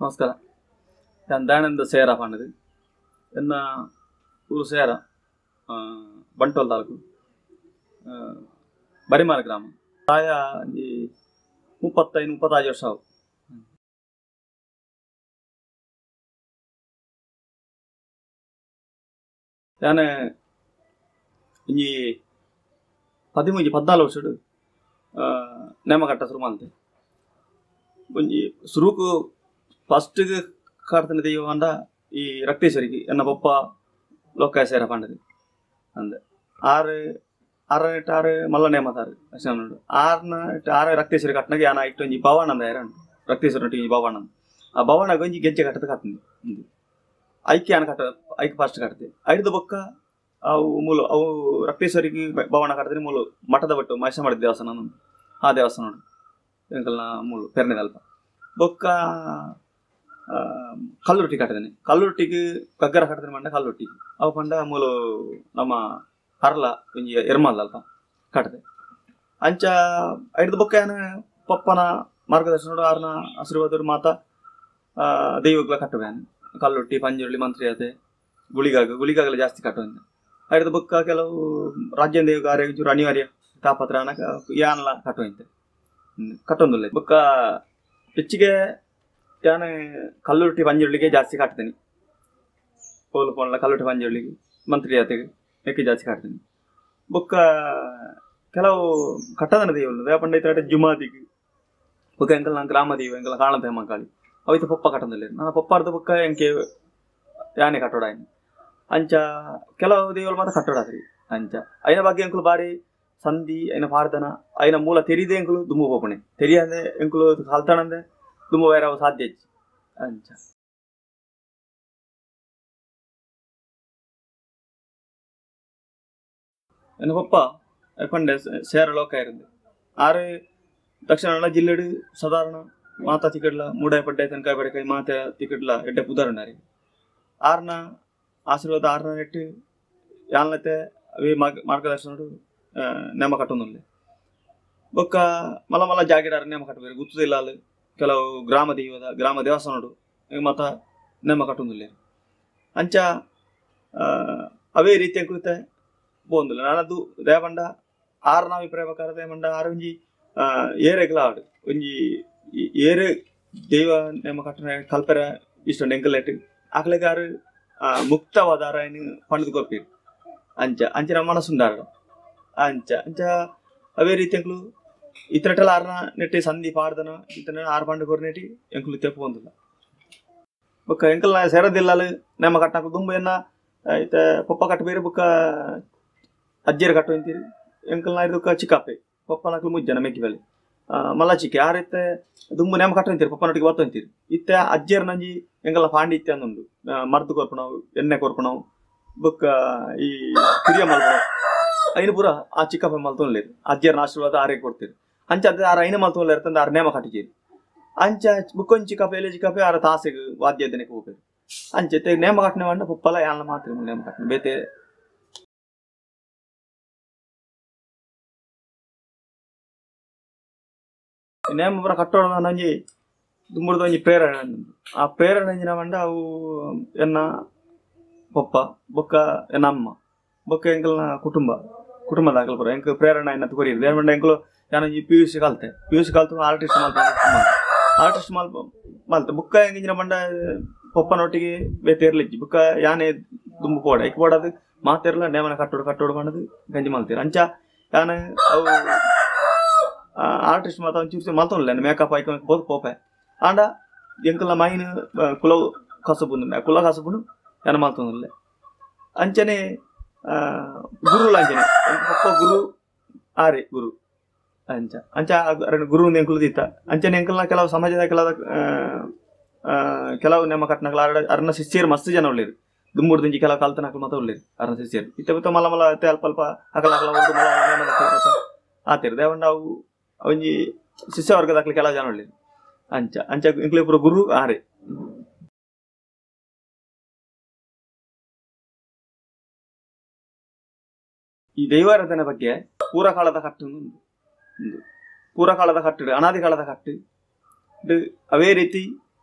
ನಮಸ್ಕಾರ. ನಾನು ದಯಾನಂದ ಸೇರ ಪಂಡದು. ಎನ್ನ ಊರು ಸೇರ, ಬಂಟ್ವಾಳ ತಾಲೂಕು, ಬರಿಮಾಲ ಗ್ರಾಮ. ಪ್ರಾಯ ಈ 35 36 ವರ್ಷ ಅವು. ನಾನು ಈ 13 14 ವರ್ಷಡು ನೇಮಕಟ್ಟ ಶುರು ಮಾಡ್ತೆ. ಒಂಜಿ ಸುರುಕು ಫಸ್ಟ್ಗೆ ಕಾಡ್ತಾನೆ ದೈವ ಅಂದ ಈ ರಕ್ತೇಶ್ವರಿಗೆ ಎನ್ನ ಪಪ್ಪ ಲೋಕಾಯ ಸೇರ ಪಂಡದು ಅಂದೆ. ಆರು ಆರನೇ ಆರು ಮಲ್ಲ ನೇಮತಾರು ಅಷ್ಟೇ. ಆರನ ಆರು ರಕ್ತೇಶ್ವರಿ ಕಟ್ಟನಾಗ ಯಾನ ಇಟ್ಟು ಒಂಜಿ ಭವಾನಂದ ಯಾರು ಉಂಟು ರಕ್ತೇಶ್ವರ ಒಂಜಿ ಭವಾನಂದ. ಆ ಭವನಾಗ ಒಂಜಿ ಗೆಜ್ಜೆ ಕಟ್ಟದ ಕಟ್ಟಂದು ಐಕೆ ಯಾನ ಕಟ್ಟ ಐಕೆ ಫಸ್ಟ್ ಕಟ್ಟದೆ. ಐದು ಬೊಕ್ಕ ಅವು ಮೂಲ ಅವು ರಕ್ತೇಶ್ವರಿಗೆ ಭವನ ಕಟ್ಟದ್ರೆ ಮೂಲ ಮಠದ ಬಟ್ಟು ಮಹೇಶ ಮಾಡಿದ ದೇವಸ್ಥಾನ ಉಂಟು. ಆ ದೇವಸ್ಥಾನ ಉಂಟು ಎಂಕಲ್ನ ಮೂಲ ಪೆರ್ನೆದಲ್ಪ. ಬೊಕ್ಕ ಕಲ್ಲುರೊಟ್ಟಿ ಕಟ್ಟದೇನೆ. ಕಲ್ಲುರೊಟ್ಟಿಗೆ ಕಗ್ಗರ ಕಟ್ಟದೇನೆ ಮಂಡ ಕಲ್ಲುರೊಟ್ಟಿಗೆ ಅವು ಪಂಡ ಮೂಲ ನಮ್ಮ ಹರ್ಲ ಒಂಜಿ ಎರ್ಮಲ್ ಅಲ್ಪ ಕಟ್ಟದೆ. ಅಂಚ ಐದು ಬೊಕ್ಕ ಏನ ಪಪ್ಪನ ಮಾರ್ಗದರ್ಶನ ಆರ್ನ ಆಶೀರ್ವಾದ ಮಾತ ದೈವಗಳ ಕಟ್ಟುವೆ. ಕಲ್ಲುಟ್ಟಿ ಪಂಜುರುಳಿ ಮಂತ್ರಿ ಅದೇ ಗುಳಿಗಾಗ ಗುಳಿಗಾಗಲ ಜಾಸ್ತಿ ಕಟ್ಟುವಂತೆ. ಐದು ಬೊಕ್ಕ ಕೆಲವು ರಾಜ್ಯ ದೈವ ಕಾರ್ಯ ಚೂರು ಅನಿವಾರ್ಯ ತಾಪತ್ರ ಅನ್ನಕ ಯಾನ್ಲ ಕಟ್ಟುವಂತೆ ಕಟ್ಟೊಂದಿಲ್ಲ. ಬೊಕ್ಕ ಹೆಚ್ಚಿಗೆ ಯಾನ ಕಲ್ಲುರೊಟ್ಟಿ ಪಂಜುರುಳಿಗೆ ಜಾಸ್ತಿ ಕಟ್ತೀನಿ. ಪೋಲು ಪೋನ್ಲ ಕಲ್ಲುರೊಟ್ಟಿ ಪಂಜುರುಳಿಗೆ ಮಂತ್ರಿ ಜಾತಿಗೆ ಮೇಕೆ ಜಾಸ್ತಿ ಕಟ್ತೀನಿ. ಬೊಕ್ಕ ಕೆಲವು ಕಟ್ಟದನ ದೈವ ದೇವಪಂಡ ಇತ್ತ ಜುಮಾದಿಗೆ ಬೊಕ್ಕ ಎಂಕಲ್ ನಾನು ಗ್ರಾಮ ದೈವ ಎಂಕಲ್ ಕಾಣದ ಮಕ್ಕಳಿ ಅವಿತ ಪಪ್ಪ ಕಟ್ಟೊಂದಿಲ್ಲ. ನಾನು ಪಪ್ಪ ಅರ್ಧ ಬೊಕ್ಕ ಎಂಕೆ ಯಾನೆ ಕಟ್ಟೋಡ ಅಂಚ ಕೆಲವು ದೇವರು ಮಾತ್ರ ಕಟ್ಟೋಡಾದ್ರಿ. ಅಂಚ ಐನ ಬಗ್ಗೆ ಎಂಕುಲು ಬಾರಿ ಸಂಧಿ ಐನ ಪಾರ್ದನ ಐನ ಮೂಲ ತೆರಿದೆ ಎಂಕುಲು ದುಮ್ಮು ಪೋಪಣೆ ತೆರಿಯಂದೆ ಎಂಕುಲು ಕಲ್ತಾಣಂದೆ ದುಮ್ಮು ವೈರವ ಸಾಧ್ಯ ಹೆಚ್ಚು. ಅಂಚ ಎನ್ನ ಪಪ್ಪ ಪಂಡೆ ಸೇರ ಲೋಕ ಇರಂದು ಆರು ದಕ್ಷಿಣ ಕನ್ನಡ ಜಿಲ್ಲೆಡು ಸಾಧಾರಣ ಮಾತಾ ತಿಕಡ್ಲ ಮೂಡಾಯ ಪಡ್ಡೆ ತನಕಾಯಿ ಬಡಕಾಯಿ ಮಾತೆ ತಿಕಡ್ಲ ಎಡ್ಡೆ ಪುದಾರುಂಡಾರಿ. ಆರ್ನ ಆಶೀರ್ವಾದ ಆರ್ನ ನೆಟ್ಟು ಯಾನ್ಲತೆ ಅವೇ ಮಾರ್ಗದರ್ಶನಡು ನೇಮ ಕಟ್ಟೊಂದುಲ್ಲೆ. ಬೊಕ್ಕ ಮಲ್ಲ ಮಲ್ಲ ಜಾಗಿಡಾರ ನೇಮ ಕಟ್ಟಬೇರು ಗುತ್ತದಿಲ್ಲ. ಅಲ್ಲಿ ಕೆಲವು ಗ್ರಾಮ ದೈವದ ಗ್ರಾಮ ದೇವಸ್ಥಾನಡು ಮಾತ ನೇಮ ಕಟ್ಟೊಂದುಲ್ಲೆ. ಅಂಚ ಅವೇ ರೀತಿ ಅಂಕುಲಿತೆ ಪೋಂದಿಲ್ಲ. ನಾನದು ದೇವಂಡ ಆರ್ನ ಅಭಿಪ್ರಾಯ ಪ್ರಕಾರ ದೇವಂಡ ಆರು ಒಂಜಿ ಏರೆಗ್ಲ ಆಡು ಒಂಜಿ ಏರು ದೈವ ನೇಮ ಕಟ್ಟನ ಕಲ್ಪರ ಇಷ್ಟೊಂದು ಎಂಕಲೆಟ್ ಆಕಲೆಗೆ ಆರು ಮುಕ್ತವಾದ ಆರಾಯನ ಪಂಡದು ಕೊರ್ಪೀರು. ಅಂಚ ಅಂಚಿನ ಮನಸ್ಸುಂಡಾರ. ಅಂಚ ಅಂಚ ಅವೇ ರೀತಿ ಎಂಕುಲು ಇತರಟಲ ಆರ್ನ ನೆಟ್ಟಿ ಸಂಧಿ ಪಾಡ್ದನ ಇತನ ಆರು ಪಂಡು ಕೊರ್ನೆಟಿ ಎಂಕುಲು ತೆಪ್ಪು ಹೊಂದಿಲ್ಲ. ಬೊಕ್ಕ ಎಂಕಲ್ನ ಸೇರದಿಲ್ಲ ನೇಮ ಕಟ್ಟನಾಕ ದುಂಬು ಎನ್ನ ಇತ್ತ ಪಪ್ಪ ಕಟ್ಟಬೇರು ಬೊಕ್ಕ ಅಜ್ಜಿಯರು ಕಟ್ಟು ಅಂತೀರಿ. ಎಂಕಲ್ನ ಇದಕ್ಕ ಚಿಕ್ಕಪ್ಪೆ ಪಪ್ಪನಕ್ಲು ಮುಜ್ಜನ ಮೆಕ್ಕಿ ಬೆಲೆ ಮಲ್ಲ ಚಿಕ್ಕೆ ಆರೈತೆ ದುಂಬು ನೇಮ ಕಟ್ಟು ಅಂತೀರಿ ಪಪ್ಪನೊಟ್ಟಿಗೆ ಬತ್ತು ಅಂತೀರಿ. ಇತ್ತೆ ಅಜ್ಜಿಯರ್ ನಂಜಿ ಎಂಕಲ್ನ ಪಾಂಡಿತ್ಯ ಅಂದುಂಡು ಮರ್ದು ಕೊರ್ಪಣವು ಎಣ್ಣೆ ಕೊರ್ಪಣವು ಬೊಕ್ಕ ಈ ಕಿರಿಯ ಮಲ್ಪಣವು ಐನು ಪೂರ ಆ ಚಿಕ್ಕಪ್ಪ ಮಲ್ತೊಂದ್ಲೇರು. ಅಜ್ಜಿಯರ್ನ ಆಶೀರ್ವಾದ ಆರೇ ಕೊಡ್ತೀರಿ. ಅಂಚ ಅದ ಆರ ಐನ ಮಲ್ತೊಂದ್ಲೇರು ತಂದು ಆರು ನೇಮ ಕಟ್ಟಿಚೇರಿ. ಅಂಚ ಬುಕ್ಕೊಂಚಿ ಚಿಕ್ಕಪ್ಪ ಎಲೆ ಚಿಕ್ಕಪ್ಪ ಆರ ತಾಸೆಗೆ ವಾದ್ಯ ದಿನಕ್ಕೆ ಹೋಗ್ಬೇಕು. ಅಂಚೆ ನೇಮ ಕಟ್ಟನೆ వంಡ ಪಪ್ಪಲ ಯಾನ್ಲ ಮಾತ್ರ ನೇಮ ಕಟ್ಟನೆ ಬೇತೆ. ನೇಮ ಪೂರ ಕಟ್ಟೋಣ ನಂಜಿ ದುಂಬುರ್ದ ಒಂಜಿ ಪ್ರೇರಣೆ ಆ ಪ್ರೇರಣೆ ಅಂಜಿನ ಪಂಡ ಅವು ಎನ್ನ ಪಪ್ಪ ಬೊಕ್ಕ ಎನ್ನ ಅಮ್ಮ ಬೊಕ್ಕ ಎಂಕಲ್ನ ಕುಟುಂಬ ಕುಟುಂಬದ ಅಂಕಲ್ ಪೂರ ಎಂಕ್ ಪ್ರೇರಣೆ ಎನ್ನ ಕೊರಿಯರು. ದೇನ್ ಪಂಡ ಎಂಕುಲು ಯಾನೊಂಜಿ ಪಿ ಯು ಸಿ ಕಲ್ತೆ. ಪಿ ಯು ಸಿ ಕಲ್ತು ಆರ್ಟಿಸ್ಟ್ ಮಲ್ಪ ಆರ್ಟಿಸ್ಟ್ ಮಲ್ಪ ಮಲ್ತೆ. ಬೊಕ್ಕ ಎಂಕಿಂಜಿನ ಪಂಡ ಪಪ್ಪನೊಟ್ಟಿಗೆ ಬೇತೆ ಇರ್ಲಿಜ್ಜಿ. ಬೊಕ್ಕ ಯಾನೆ ದುಂಬು ಪೋಡ ಐಕ್ ಪೋಡದು ಮಾತೆರ್ಲ ನೇಮನ ಕಟ್ಟೋಡು ಕಟ್ಟೋಡು ಪಂಡದು ಗಂಜಿ ಮಲ್ತೀರು. ಅಂಚ ಯಾನ ಅವು ಆರ್ಟಿಸ್ಟ್ ಮಾತ ಒಂಚೂರು ಮಲ್ತೊಂದಿಲ್ಲ ಮೇಕಪ್ ಆಯ್ಕೊಂಡು ಬೋದು ಪೋಪೆ. ಆಂಡ ಎಂಕಲ್ನ ಮೈನ್ ಕುಲ ಕಸಬು ಕುಲ ಕಸಬುನು ಯಾನ ಮಲ್ತೊಂದಿಲ್ಲ. ಅಂಚನೆ ಗುರುಲ ಅಂಚನೆ ಪಪ್ಪ ಗುರು ಆರೆ ಗುರು ಅಂಚ ಅಂಚ ಗುರು ಎಂಕುಲು ದೀತ. ಅಂಚನೆ ಎಂಕಲ್ನ ಕೆಲವು ಸಮಾಜದ ಕೆಲವು ಕೆಲವು ನೇಮ ಕಟ್ಟನಕಲ ಅರ್ನ ಶಿಷ್ಯರು ಮಸ್ತ್ ಜನ ಉಳ್ಳೇರು. ದುಂಬುಡ್ದಿಂಜಿ ಕೆಲವು ಕಲ್ತನಕಲು ಮಾತ ಉಳ್ಳೇರು ಅರ್ನ ಶಿಷ್ಯರು. ಇತ್ತ ಬಿತ್ತ ಮಲ್ಲ ಮಲ್ಲ ಅಲ್ಪ ಅಲ್ಪ ಅಕಲ ಅಕಲ ಒಂದು ಮಲ್ಲ ನೇಮ ಆತಿರು ದೇವಂಡ ಅವು ಒಂಜಿ ಶಿಷ್ಯ ವರ್ಗದಾಕ್ಲಿ ಕೆಲವು ಜನ ಉಳ್ಳೇರು. ಅಂಚ ಅಂಚ ಎಂಕ್ಲೆ ಪೂರ ಗುರು ಆರೆ. ಈ ದೈವಾರಾಧನೆ ಬಗ್ಗೆ ಪೂರಕಾಲದ ಕಟ್ಟು ಪೂರಕಾಲದ ಕಟ್ಟು ಅನಾದಿ ಕಾಲದ ಕಟ್ಟು ಅವೇ ರೀತಿ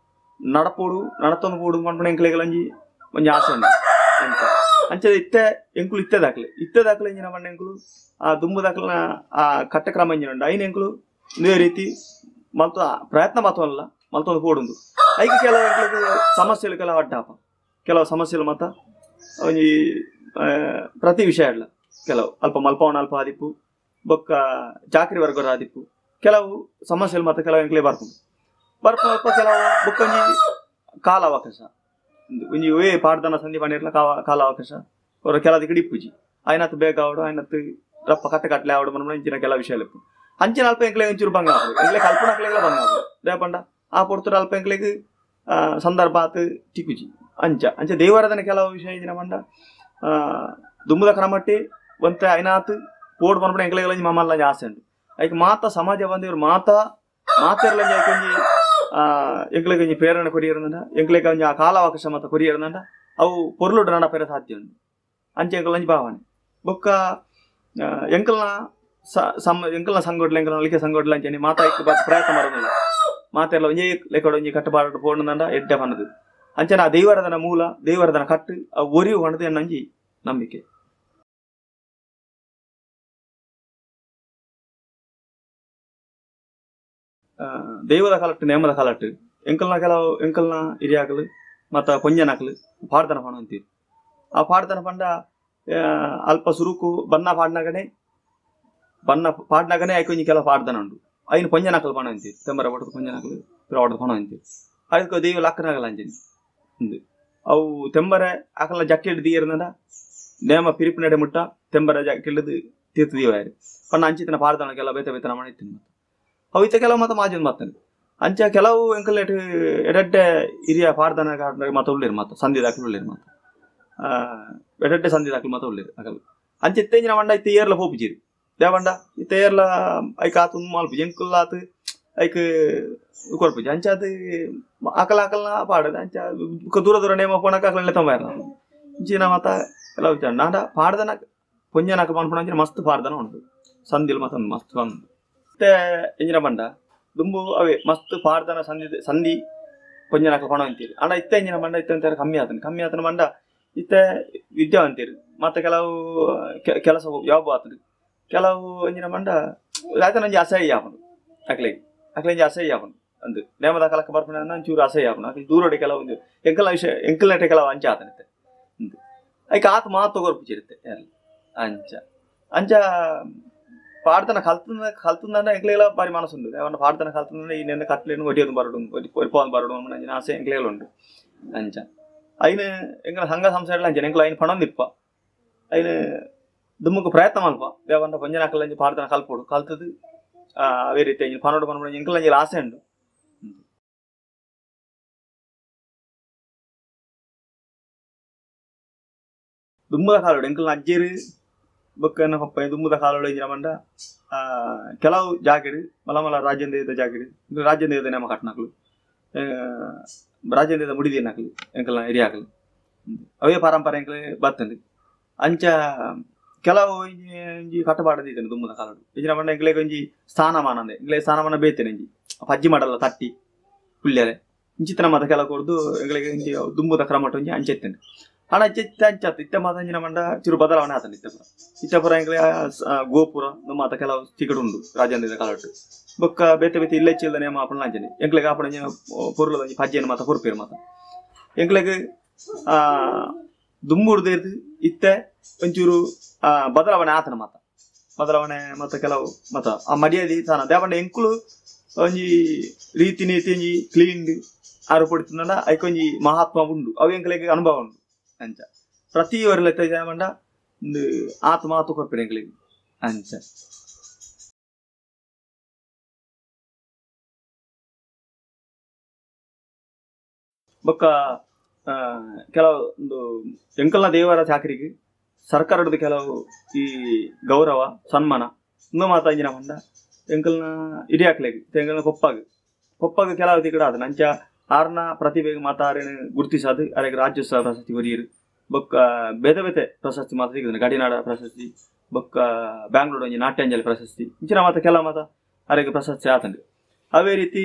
ನಡಪೋಡು ನಡತೊಂದು ಪೋಡು ಪನ್ಪುನ ಎಂಕ್ಲೆಗ್ ಒಂಜಿ ಒಂಜಿ ಆಸೆ ಉಂಡು ಅಂಚ ಅಂಚ ಇತ್ತೆ ಎಂಕುಲು ಇತ್ತೆ ದಾಖಲೆ ಇತ್ತೆ ದಾಖಲೆ ಇಂಜಿನ ಪಂಡ ಎಂಕುಲು ಆ ದುಂಬು ದಾಖಲೆನ ಆ ಕಟ್ಟಕ್ರಮ ಇಂಜಿನ ಉಂಡು ಐನ್ ಎಂಕುಲು ಇದೇ ರೀತಿ ಮಲ್ತ ಪ್ರಯತ್ನ ಮಾತ್ರವಲ್ಲ ಮಲ್ತೊಂದು ಪೋಡುಂದು ಐಕ್ ಕೆಲವು ಎಂಕ್ಲೆಗ್ ಸಮಸ್ಯೆಲು ಕೆಲವು ಅಡ್ಡಾಪ ಕೆಲವು ಸಮಸ್ಯೆಲು ಮಾತ ಒಂಜಿ ಪ್ರತಿ ವಿಷಯ ಅಲ್ಲ ಕೆಲವು ಅಲ್ಪ ಮಲ್ಪವನ ಅಲ್ಪ ಆದಿಪ್ಪು ಬೊಕ್ಕ ಚಾಕ್ರಿ ವರ್ಗರ ಆದಿಪ್ಪು ಕೆಲವು ಸಮಸ್ಯೆಲು ಮಾತ್ರ ಕೆಲವು ಎಂಕ್ಲೆ ಬರ್ಪುಂಡು ಬರ್ಪು ಕೆಲವು ಬೊಕ್ಕೊಂಜಿ ಕಾಲಾವಕಾಶ ಒಂಜಿ ಒಯ್ ಪಾಡ್ದನ ಸಂಧಿ ಪಂಡಿರ್ಲ ಕಾಲಾವಕಾಶ ಅವರ ಕೆಲದಕ್ಕೆ ಇಪ್ಪುಜಿ ಆಯ್ನತ್ ಬೇಗ ಆವಡು ಆಯ್ನತ್ ರಪ್ಪ ಕಟ್ಟೆ ಕಟ್ಲೆ ಆವಡು ಮನ ಇಂಚಿನ ಕೆಲವು ವಿಷಯ ಇಪ್ಪು ಅಂಚಿನ ಅಲ್ಪ ಎಂಕ್ಲೆ ಒಂಚೂರು ಭಂಗ ಆಪುಂಡು ಎಂಕ್ಲೆ ಕಲ್ಪನಕ್ಲೆಗ್ಲ ಭಂಗ ಆಪುಂಡು ದೇಪಂಡ ಆ ಪೊರ್ತುಡು ಅಲ್ಪ ಎಂಕ್ಲೆಗ್ ಸಂದರ್ಭ ಆತ್ ತಿಕ್ಕುಜಿ ಅಂಚ ಅಂಚ ದೇವಾರಾಧನೆ ಕೆಲವು ವಿಷಯ ಇಂಚಿನ ಪಂಡ ದುಂಬುದ ಕ್ರಮಟ್ಟಿ ಒಂತೆ ಐನಾತ್ ಪೋಡು ಪನ್ಪುನ ಎಂಕ್ಲೆಗ್ ಒಂಜಿ ಮಮ್ಮಲ್ಲ ಆಸೆ ಉಂಡು ಐಕ್ ಮಾತ ಸಮಾಜ ಬಂದಿವರು ಮಾತ ಮಾತೆರ್ಲಂಜಿ ಐಕೊಂಜಿ ಎಂಕ್ಲೆಗ್ ಒಂಜಿ ಪ್ರೇರಣೆ ಕೊರಿಯರ್ನಂಡ ಎಂಕ್ಲೆಗ್ ಒಂಜಿ ಆ ಕಾಲಾವಕಾಶ ಮಾತ ಕೊರಿಯರ್ನಂಡ ಅವು ಪೊರ್ಲುಡು ನಡಪೆರೆ ಸಾಧ್ಯ ಉಂಡು ಅಂಚ ಎಂಕಲ್ ಒಂಜಿ ಭಾವನೆ ಬೊಕ್ಕ ಎಂಕಲ್ನ ಎಂಕಲ್ನ ಸಂಗೊಡ್ಲ ಎಂಕಲ್ನ ನಲಿಕೆ ಸಂಗೊಡ್ಲ ಅಂಚನೆ ಮಾತ ಐಕ್ ಪ್ರಯತ್ನ ಮರದಿಲ್ಲ ಮಾತೆಲ್ಲ ಒಂಜೇ ಲೆಕ್ಕಡ್ ಒಂಜಿ ಕಟ್ಟುಪಾಡು ಪೋಂಡಂಡ ಎಡ್ಡೆ ಪನ್ನದು ಅಂಚನೆ ಆ ದೈವರದನ ಮೂಲ ದೈವರದನ ಕಟ್ಟು ಅವು ಒರಿವು ಪನ್ನದು ಎನ್ನೊಂಜಿ ನಂಬಿಕೆ. ದೈವದ ಕಾಲಟ್ಟು ನೇಮದ ಕಾಲಟ್ಟು ಎಂಕಲ್ನ ಕೆಲವು ಎಂಕಲ್ನ ಹಿರಿಯಾಕಲು ಮತ್ತು ಪೊಂಜನಕಲು ಪಾಡ್ದನ ಪಣ ಅಂತೀರಿ. ಆ ಪಾಡ್ದನ ಪಂಡ ಅಲ್ಪ ಸುರುಕು ಬನ್ನ ಪಾಡ್ನಗನೆ ಬನ್ನ ಪಾಡ್ನಗನೆ ಐಕೊಂಜಿ ಕೆಲವು ಪಾಡ್ದನ ಉಂಡು ಐನು ಪೊಂಜನಕಲು ಪಣ ಅಂತೀರಿ ತೆಂಬರ ಒಡದು ಪೊಂಜನಕಲು ಪಿರವಡದು ಪಣ ಅಂತೀರಿ ಅದಕ್ಕೆ ದೈವ ಲಕ್ಕನಾಗಲ್ಲ ಅಂಜನಿ ಉಂದು ಅವು ತೆಂಬರೆ ಆಕಲ್ನ ಜಕ್ಕೆಡ್ ದೀಯರ್ನಂಡ ನೇಮ ಪಿರಿಪು ನಡೆ ಮುಟ್ಟ ತೆಂಬರ ಜಕ್ಕೆಡ್ದು ತೀರ್ಥ ದೀವಾಯರು ಪಣ್ಣ ಅಂಚಿತನ ಪಾಡ್ದನ ಕೆಲವು ಬೇತೆ ಬೇತೆ ನಮಣ ಇತ್ತಿನ ಮತ್ತೆ ಅವು ಇತ್ತ ಕೆಲವು ಮಾತ ಮಾಜನ್ ಮಾತಾನೆ ಅಂಚ ಕೆಲವು ಎಂಕಲ್ಲೆಟ್ ಎಡೆಡ್ಡೆ ಹಿರಿಯ ಪಾಡ್ದನ ಮಾತ ಉಳ್ಳೇರು ಮಾತ ಸಂಧಿ ದಾಖಲು ಉಳ್ಳೇರು ಮಾತ ಎಡೆಡ್ಡೆ ಸಂಧಿ ದಾಖಲು ಮಾತ ಉಳ್ಳೇರು ಅಕಲ್ ಅಂಚ ಇತ್ತೆಂಜಿನ ಮಂಡ ಇತ್ತ ಏರ್ಲ ಪೋಪುಜೀರು ದೇವಂಡ ಇತ್ತ ಏರ್ಲ ಐಕ್ ಆತು ಮಲ್ಪುಜಿ ಎಂಕುಲ್ ಆತು ಐಕ್ ಕೊರ್ಪುಜಿ ಅಂಚ ಅದು ಅಕಲ ಅಕಲ್ನ ಪಾಡದು ಅಂಚ ದೂರ ದೂರ ನೇಮ ಪೋಣಕ ಅಕಲನ್ನೇ ತೊಂಬಾರ ಇಂಚಿನ ಮಾತ ಕೆಲವು ವಿಚಾರ ನಾಡ ಪಾಡ್ದನ ಪೊಂಜನಕ ಪನ್ಪುನ ಅಂಚಿನ ಮಸ್ತ್ ಪಾಡ್ದನ ಉಂಟು ಸಂಧಿಲ್ ಮಾತ ಮಸ್ತ್ ಬಂದು ಮತ್ತೆ ಇಂಜಿನ ಬಂಡ ದುಂಬು ಅವೇ ಮಸ್ತ್ ಪಾಡ್ದನ ಸಂಧಿ ಸಂಧಿ ಪೊಂಜನಕ ಪಣ ಅಂತೀರಿ ಅಂಡ ಇತ್ತ ಇಂಜಿನ ಬಂಡ ಇತ್ತ ಅಂತಾರೆ ಕಮ್ಮಿ ಆತನ ಕಮ್ಮಿ ಆತನ ಬಂಡ ಇತ್ತ ವಿದ್ಯಾವಂತೀರಿ ಮತ್ತೆ ಕೆಲವು ಕೆಲಸ ಯಾವ ಆತನ ಕೆಲವು ಇಂಜಿನ ಬಂಡ ಆತನ ಒಂಜಿ ಅಸಹ್ಯ ಆಪುಂಡು ಅಕ್ಲೆಗ್ ಅಕ್ಲೆ ಒಂಜಿ ಅಸಹ್ಯ ಆಪುಂಡು ಅಂದು ನೇಮದ ಕಾಲಕ್ಕೆ ಬರ್ಪುನ ಒಂಚೂರು ಅಸಹ್ಯ ಆಪುಂಡು ಅಕ್ಲೆ ದೂರೋಡೆ ಕೆಲವು ಒಂದು ಎಂಕಲ ವಿಷಯ ಎಂಕಲ್ನೆಟೆ ಕೆಲವು ಅಂಚ ಆತನತ್ತೆ ಐಕ್ ಆತ ಮಾತು ಕೊರ್ಪುಚಿರುತ್ತೆ ಅಂಚ ಅಂಚ ಪಾಡ್ದನ ಕಲ್ತುಂದ ಕಲ್ತುಂದಂಡ ಎಂಕ್ಲೆಗ್ಲ ಬಾರಿ ಮನಸ್ಸುಂಡು ಏವನ್ನ ಪಾಡ್ದನ ಕಲ್ತುಂದ ಈ ನೆನ್ನೆ ಕಟ್ಲೇನು ಒಟಿಯೊಂದು ಬರಡು ಒರಿಪೋಂದು ಬರಡು ಅಂಚಿನ ಆಸೆ ಎಂಕ್ಲೆಗ್ಲ ಉಂಡು ಅಂಚ ಐನು ಎಂಕಲ ಸಂಘ ಸಂಸ್ಥೆಡ್ಲ ಅಂಚನೆ ಎಂಕಲ ಐನು ಪಣೊಂದಿಪ್ಪ ಐನು ದುಮ್ಮುಕು ಪ್ರಯತ್ನ ಮಲ್ಪ ದೇವನ್ನ ಪಂಜನ ಅಂಚಿ ಪಾಡ್ದನ ಕಲ್ಪೋಡು ಕಲ್ತದು ಅವೇ ರೀತಿ ಅಂಚಿನ ಪನೋಡು ಪನೋಡು ಎಂಕಲ ಅಂಚಿನ ಆಸೆ ಉಂಡು. ದುಮ್ಮದ ಕಾಲೋಡು ಎಂಕಲ್ನ ಅಜ್ಜೇರು ಬೊಕ್ಕ ಎನ್ನ ಪಪ್ಪ ದುಮ್ಮದ ಕಾಲೋಡು ಇಂಜಿನ ಪಂಡ ಕೆಲವು ಜಾಗೆಡ್ ಮಲ್ಲ ಮಲ್ಲ ರಾಜ್ಯಂದೇದ ಜಾಗೆಡ್ ರಾಜ್ಯಂದೇದ ನೇಮ ಕಟ್ನಕಲು ರಾಜ್ಯಂದೇದ ಮುಡಿದಿನಕಲು ಎಂಕಲ್ನ ಹಿರಿಯಾಕಲು ಅವೇ ಪರಂಪರೆ ಎಂಕಲೆ ಬತ್ತಂಡು ಅಂಚ ಕೆಲವು ಒಂಜಿ ಕಟ್ಟುಪಾಡು ದೀತೇನೆ ದುಮ್ಮದ ಕಾಲೋಡು ಇಂಜಿನ ಪಂಡ ಎಂಕ್ಲೆಗ್ ಒಂಜಿ ಸ್ಥಾನಮಾನ ಅಂದೆ ಎಂಕ್ಲೆ ಸ್ಥಾನಮಾನ ಬೇತೇನೆ ಒಂಜಿ ಪಜ್ಜಿ ಮಾಡಲ್ಲ ತಟ್ಟಿ ಪುಲ್ಯರೆ ಇಂಚಿತನ ಮಾತ ಕೆಲವು ಕೊರ್ದು ಎಂಕ್ಲೆಗ್ ಒಂಜಿ ದುಂಬುದ ಕ್ರಮಟ್ ಒಂಜಿ ಅಂಚ ಇತ್ತೇನೆ ಆಂಡ ಅಂಚ ಅಂಚಾತು ಇತ್ತ ಮಾತ ಅಂಚಿನ ಪಂಡ ಚಿರು ಬದಲಾವಣೆ ಆತಂಡು ಇತ್ತಪುರ ಇತ್ತಪುರ ಎಂಕ್ಲೆ ಗೋಪುರ ಮಾತ ಕೆಲವು ತಿಕಡು ಉಂಡು ರಾಜೇಂದ್ರ ಕಾಲಟ್ಟು ಬೊಕ್ಕ ಬೇತೆ ಬೇತೆ ಇಲ್ಲೆಚ್ಚಿಲ್ದ ನೇಮ ಆಪುಂಡ ಅಂಚನೆ ಎಂಕ್ಲೆಗ್ ಆಪುನ ಅಂಚಿನ ಪೊರ್ಲದ ಒಂಜಿ ಪಜ್ಜೆನ್ ಮಾತ ಕೊರ್ಪೆರ್ ಮಾತ ಎಂಕ್ಲೆಗ್ ದುಂಬುಡ್ದು ಇತ್ತೆ ಒಂಚೂರು ಬದಲಾವಣೆ ಆತನ ಮಾತ ಬದಲಾವಣೆ ಮಾತ ಕೆಲವು ಮಾತ ಆ ಮರ್ಯಾದೆ ತಾನ ದೇಪಂಡ ಎಂಕುಲು ಒಂಜಿ ರೀತಿ ನೀತಿ ಒಂಜಿ ಕ್ಲೀನ್ ಆರು ಪೊಡಿತಂಡ ಐಕ್ ಒಂಜಿ ಮಹಾತ್ಮ ಉಂಡು ಅವು ಎಂಕ್ಲೆಗ್ ಅನುಭವ ಉಂಡು ಅಂಚ ಪ್ರತಿ ಒರ್ಲ ಪಂಡ ಉಂದು ಆತ್ ಮಾತು ಕೊರ್ಪೆರ್ ಎಂಕ್ಲೆಗ್ ಅಂಚ. ಬೊಕ್ಕ ಕೆಲವು ಒಂದು ಎಂಕಲ್ನ ದೇವರ ಚಾಕರಿಗೆ ಸರ್ಕಾರದ ಕೆಲವು ಈ ಗೌರವ ಸನ್ಮಾನ ಇಂದು ಮಾತ ಇಂಜಿನ ಪಂಡ ಎಂಕಲ್ನ ಹಿರಿಯಾಕ್ಲೆಗ್ ಎಂಕಲ್ನ ಪೊಪ್ಪಾಗ್ ಪೊಪ್ಪಾಗ್ ಕೆಲವು ತಿಕಡ ಆತನ ಅಂಚ ಆರ್ನ ಪ್ರತಿಭೆಗೆ ಮಾತ ಆರೇನು ಗುರುತಿಸಾದು ಅರೆಗ್ ರಾಜ್ಯೋತ್ಸವ ಪ್ರಶಸ್ತಿ ಕೊರಿಯರು ಬೊಕ್ಕ ಬೇತೆ ಬೇತೆ ಪ್ರಶಸ್ತಿ ಮಾತ ಸಿಗುದು ಗಡಿನಾಡ ಪ್ರಶಸ್ತಿ ಬೊಕ್ಕ ಬ್ಯಾಂಗ್ಳೂರ್ ಒಂಜಿ ನಾಟ್ಯಾಂಜಲಿ ಪ್ರಶಸ್ತಿ ಇಂಚಿನ ಮಾತ ಕೆಲವು ಮಾತ ಅರೆಗ್ ಪ್ರಶಸ್ತಿ ಆತಂಡು. ಅವೇ ರೀತಿ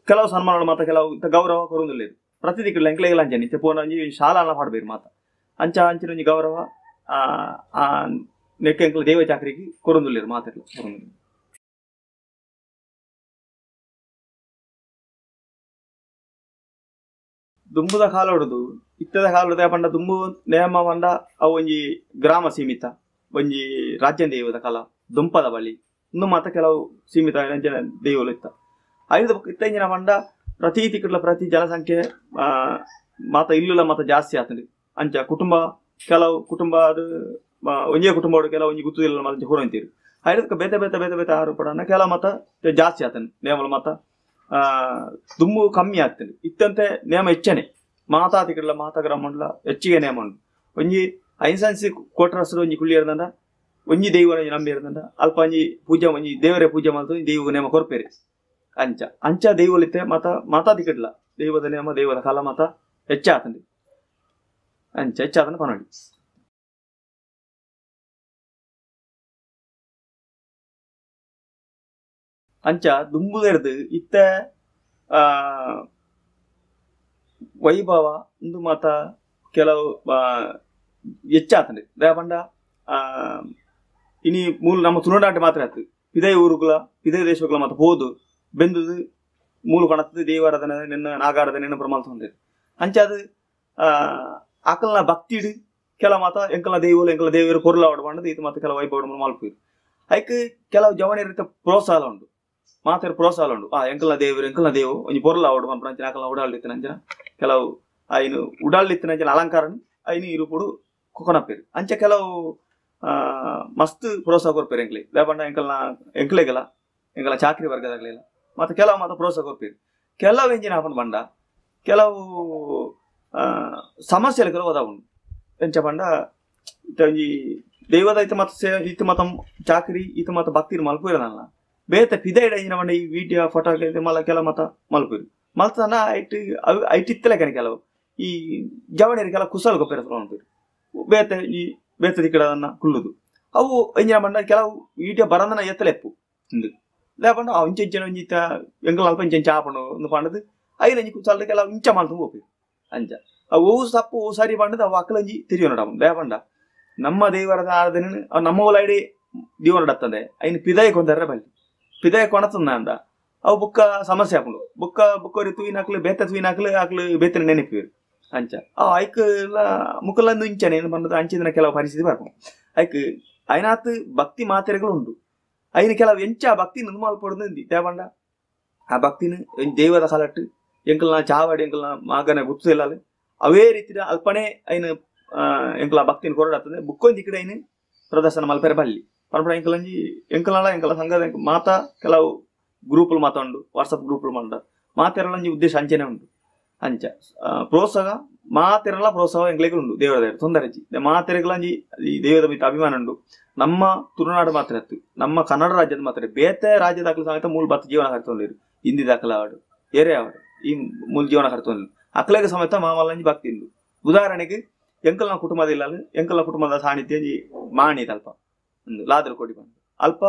ಕೆಲವು ಸನ್ಮಾನಗಳು ಮಾತ ಕೆಲವು ಗೌರವ ಕೊರೊಂದುಲ್ಲೆರ್ ಪ್ರತಿ ದಿಕ್ಕುಲ ಎಂಕ್ಲೆಗ್ಲ ಅಂಚನೆ ಇತ್ತೆ ಪೋನ ಒಂಜಿ ಶಾಲಾಲ ಪಾಡ್ಬೆರ್ ಮಾತ ಅಂಚ ಅಂಚಿನ ಒಂಜಿ ಗೌರವ ನೆಕ್ಕ್ ಎಂಕ್ಲ ದೈವ ಚಾಕರಿಗೆ ಕೊರೊಂದುಲ್ಲೆರ್ ಮಾತೆರ್ಲ ಕೊರೊಂದುಲ್ಲೆರ್. ದುಂಬುದ ಕಾಲೊಡುದು ಇತ್ತದ ಕಾಲೊಡುದು ಪಂಡ ದುಂಬು ನೇಮ ಪಂಡ ಅವು ಒಂಜಿ ಗ್ರಾಮ ಸೀಮಿತ ಒಂಜಿ ರಾಜ್ಯ ದೈವದ ಕಾಲ ದುಂಪದ ಬಳಿ ಇಂದು ಮಾತ ಕೆಲವು ಸೀಮಿತ ಅಂಚಿನ ದೈವಲು ಇತ್ತ. ಐದು ಇತ್ತ ಇಂಚಿನ ಪಂಡ ಪ್ರತಿ ತಿಕ್ಕುಡ್ಲ ಪ್ರತಿ ಜನಸಂಖ್ಯೆ ಮಾತ ಇಲ್ಲುಲ ಮಾತ ಜಾಸ್ತಿ ಆತಂಡು. ಅಂಚ ಕುಟುಂಬ ಕೆಲವು ಕುಟುಂಬ ಅದು ಒಂಜೇ ಕುಟುಂಬ ಕೆಲವು ಒಂಜಿ ಗುತ್ತುದಿಲ್ಲ ಮಾತ ಹೊರೊಂತೀರು ಐದಕ್ಕೆ ಬೇತೆ ಬೇತೆ ಬೇತೆ ಬೇತೆ ಆರು ಪಡನ ಕೆಲವು ಮಾತ ಜಾಸ್ತಿ ಆತಂಡು ನೇಮಲು ಮಾತ ದುಂಬು ಕಮ್ಮಿ ಆಗ್ತದೆ. ಇತ್ತಂತೆ ನೇಮ ಹೆಚ್ಚನೆ ಮಾತಾ ತಿಕ್ಕಡ್ಲ ಮಾತಾ ಗ್ರಾಮಂಡ್ಲ ಹೆಚ್ಚಿಗೆ ನೇಮ ಉಂಡು. ಒಂಜಿ ಐನ್ಸನ್ಸಿ ಕೋಟರಸರು ಒಂಜಿ ಕುಳ್ಳಿ ಇರ್ದಂಡ ಒಂಜಿ ದೈವ ನಂಬಿ ಇರ್ದಂಡ ಅಲ್ಪ ಒಂಜಿ ಪೂಜೆ ಒಂಜಿ ದೇವರೇ ಪೂಜೆ ಮಾಡ್ತು ದೈವ ನೇಮ ಕೊರ್ಪೇರಿ ಅಂಚ ಅಂಚ ದೈವಲಿತ್ತೆ ಮಾತ ಮಾತಾ ತಿಕ್ಕಡ್ಲ ದೈವದ ನೇಮ ದೈವದ ಕಾಲ ಮಾತ ಹೆಚ್ಚಾತಂడి ಅಂಚ ಹೆಚ್ಚಾತಂಡು ಪನೊಡಿ. ಅಂಚ ದುಂಬುದೆರ್ದು ಇತ್ತ ವೈಭವ ಇಂದು ಮಾತ ಕೆಲವು ಹೆಚ್ಚಾತಂಡು. ದಾಯೆ ಪಂಡ ಇನಿ ಮೂಲ ನಮ್ಮ ತುಳುನಾಟ ಮಾತ್ರ ಆತು ಇದೇ ಊರುಗಳ ಇದೇ ದೇಶಗಳ ಮಾತ ಪೋದು ಬೆಂದುದು ಮೂಲ ಕಣತ್ತದು ದೇವಾರಾಧನೆ ನಿನ್ನ ನಾಗಾರಾಧನೆ ನಿನ್ನ ಪ್ರಮಾಣ ಅಂಚ ಅದು ಅಕಲ್ನ ಭಕ್ತಿಡು ಕೆಲ ಮಾತ ಎಂಕಲ್ನ ದೈವಲು ಎಂಕಲ ದೇವರು ಪೊರ್ಲಾವಡು ಪಂಡದು ಇದು ಮಾತ ಕೆಲವು ವೈಭವ ಮಲ್ಪುರು. ಐಕ್ ಕೆಲವು ಜವನಿಯರ ಪ್ರೋತ್ಸಾಹ ಉಂಡು ಮಾತಾಡ ಪ್ರೋತ್ಸಾಹ ಉಂಡು ಎಂಕಲ್ನ ದೇವರು ಎಂಕಲ್ನ ದೇವು ಒಂಜಿ ಪೊರ್ಲಾವಡು ಪನ್ಪುನ ಅಂಚಿನ ಅಕಲ್ನ ಉಡಾಳಿತ್ತಿನ ಅಂಚಿನ ಕೆಲವು ಐನು ಉಡಾಳಿತ್ತಿನ ಅಂಚಿನ ಅಲಂಕಾರನ್ ಐನು ಇರುಪುಡು ಕೊನಪೇರು ಅಂಚ ಕೆಲವು ಮಸ್ತ್ ಪ್ರೋತ್ಸಾಹ ಕೊರ್ಪೇರು ಎಂಕ್ಲೆ. ದಾಯೆ ಪಂಡ ಎಂಕಲ್ನ ಎಂಕ್ಲೆಗಲ ಎಂಕಲ ಚಾಕ್ರಿ ವರ್ಗದಾಗಲಿಲ್ಲ ಮತ್ತೆ ಕೆಲವು ಮಾತ ಪ್ರೋತ್ಸಾಹ ಕೊರ್ಪೇರು. ಕೆಲವು ಎಂಜಿನ ಆಪುಂಡು ಪಂಡ ಕೆಲವು ಸಮಸ್ಯೆಲು ಕೆಲವು ಒದ ಉಂಡು. ಎಂಚ ಪಂಡ ಇತ್ತೆ ಒಂಜಿ ದೈವದ ಇತ್ತ ಮಾತ ಇತ್ತ ಮಾತ ಚಾಕ್ರಿ ಇತ್ತ ಮಾತ ಭಕ್ತಿರ್ ಮಲ್ಪುರನಲ್ಲ ಬೇತೆ ಪಿದೈಡ ಇಂಜಿನ ಪಂಡ ಈ ವಿಡಿಯೋ ಫೋಟೋ ಮಲ್ಲ ಕೆಲವು ಮಾತ ಮಲ್ಪುರು ಮಲ್ತನ ಐಟ್ ಅವು ಐಟ್ ಇತ್ತಲೆಕನೆ ಕೆಲವು ಈ ಜವಣಿಯರು ಕೆಲವು ಕುಸಲ್ ಕೊಪ್ಪೆರ ಮಲ್ಪುರು ಬೇತೆ ಈ ಬೇತೆ ದಿಕ್ಕಡದನ್ನ ಕುಲ್ಲುದು ಅವು ಎಂಜಿನ ಪಂಡ ಕೆಲವು ವಿಡಿಯೋ ಬರಂದನ ಎತ್ತಲೆಪ್ಪು ಇಂದು ದಾಯೆ ಪಂಡ ಅವು ಇಂಚ ಇಂಚಿನ ಒಂಜಿ ಇತ್ತ ಎಂಕಲ್ ಅಲ್ಪ ಇಂಚ ಇಂಚ ಆಪುಂಡು ಇಂದು ಪಂಡದು ಐನ ಒಂಜಿ ಕುಸಲ್ ಕೆಲವು ಇಂಚ ಮಲ್ತು ಪೋಪೆರ್ ಅಂಚ ಅವು ಒವು ತಪ್ಪು ಒವು ಸರಿ ಪಂಡದು ಅವು ಅಕ್ಕಲಂಜಿ ತೆರಿಯೊನಡ. ದಾಯೆ ಪಂಡ ನಮ್ಮ ದೇವರದ ಆರಾಧನೆ ನಮ್ಮ ಒಳಗಡೆ ದೇವರಡತ್ತದೆ ಐನ ಪಿದಾಯಿ ಕೊಂದರ ಬಲ್ಲಿ ಪಿದಾಯಿ ಕೊಣತಂದ ಅವು ಬುಕ್ಕ ಸಮಸ್ಯೆ ಆಪುಂಡು. ಬುಕ್ಕ ಬುಕ್ಕೋರಿ ತೂಯಿನಾಕ್ಲು ಬೇತೆ ತೂಯಿನಾಕ್ಲು ಆಕ್ಲು ಬೇತೆ ನೆನಪಿರು ಅಂಚ ಆ ಐಕ್ ಮುಕ್ಕಲಂದು ಇಂಚನೆ ಏನು ಪಂಡದು ಅಂಚಿನ ಕೆಲವು ಪರಿಸ್ಥಿತಿ ಬರ್ಪುಂಡು. ಐಕ್ ಐನಾತ್ ಭಕ್ತಿ ಮಾತೆರೆಗಳು ಉಂಡು ಐನ ಕೆಲವು ಎಂಚ ಆ ಭಕ್ತಿ ಮಲ್ಪೊಡು ದಾಯೆ ಪಂಡ ಆ ಭಕ್ತಿನ ದೈವದ ಕಾಲಟ್ಟು ಎಂಕಲ್ನ ಚಾವಾಡಿ ಎಂಕಲ್ನ ಮಾಗನ ಗುರ್ತು ಇಲ್ಲಾಲೆ ಅವೇ ರೀತಿಯ ಅಲ್ಪನೆ ಐನ ಎಂಕಲ ಭಕ್ತಿನ ಕೊರಡಾಗ್ತದೆ. ಬುಕ್ಕೊಂದು ಈ ಕಡೆ ಐನು ಪ್ರದರ್ಶನ ಮಲ್ಪೆರೆ ಬಲ್ಲಿ ಪನ್ಪುನ ಎಂಕಲಂಜಿ ಎಂಕಲ್ನಾಳ ಎಂಕಲ ಸಂಘದ ಮಾತಾ ಕೆಲವು ಗ್ರೂಪ್లు ಮಾತ ಉಂಡು ವಾಟ್ಸಪ್ ಗ್ರೂಪ್లు ಮಾತ ಮಾತೆರಲಂಜಿ ಉದ್ದೇಶ ಅಂಚನೆ ಉಂಡು. ಅಂಚ ಪ್ರೋತ್ಸಾಹ ಮಾತೆರಲ ಪ್ರೋತ್ಸಾಹ ಎಂಕ್ಲೆಗ್ ಉಂಡು ದೇವರ ದೇವರು ತೊಂದರೆ ಮಾತೆರೆಗ್ಲಂಜಿ ಈ ದೈವದ ಮಿತ್ತ ಅಭಿಮಾನ ಉಂಡು. ನಮ್ಮ ತುಳುನಾಡು ಮಾತ್ರ ಅತ್ತು ನಮ್ಮ ಕನ್ನಡ ರಾಜ್ಯದ ಮಾತ್ರ ಬೇತೆ ರಾಜ್ಯದ ದಾಖಲೆ ಸಮೇತ ಮೂಲ ಬತ್ತ ಜೀವನ ಕರ್ತೊಂದಿರು ಹಿಂದಿ ದಾಖಲೆ ಆವಡು ಏರೇ ಆವಡು ಈ ಮೂಲ ಜೀವನ ಕರ್ತೊಂದಿರು ಅಕ್ಲೆಗ್ ಸಮೇತ ಮಾಮಲ್ಲಂಜಿ ಭಕ್ತಿ ಉಂಡು. ಉದಾಹರಣೆಗೆ ಎಂಕಲ್ನ ಕುಟುಂಬದ ಇಲ್ಲ ಎಂಕಲ್ನ ಕುಟುಂಬದ ಸಾನ್ನಿಧ್ಯ ಮಾಣಿ ಅಲ್ಪ ಒಂದು ಲಾದ್ರ ಕೋಡಿ ಬಂದು ಅಲ್ಪ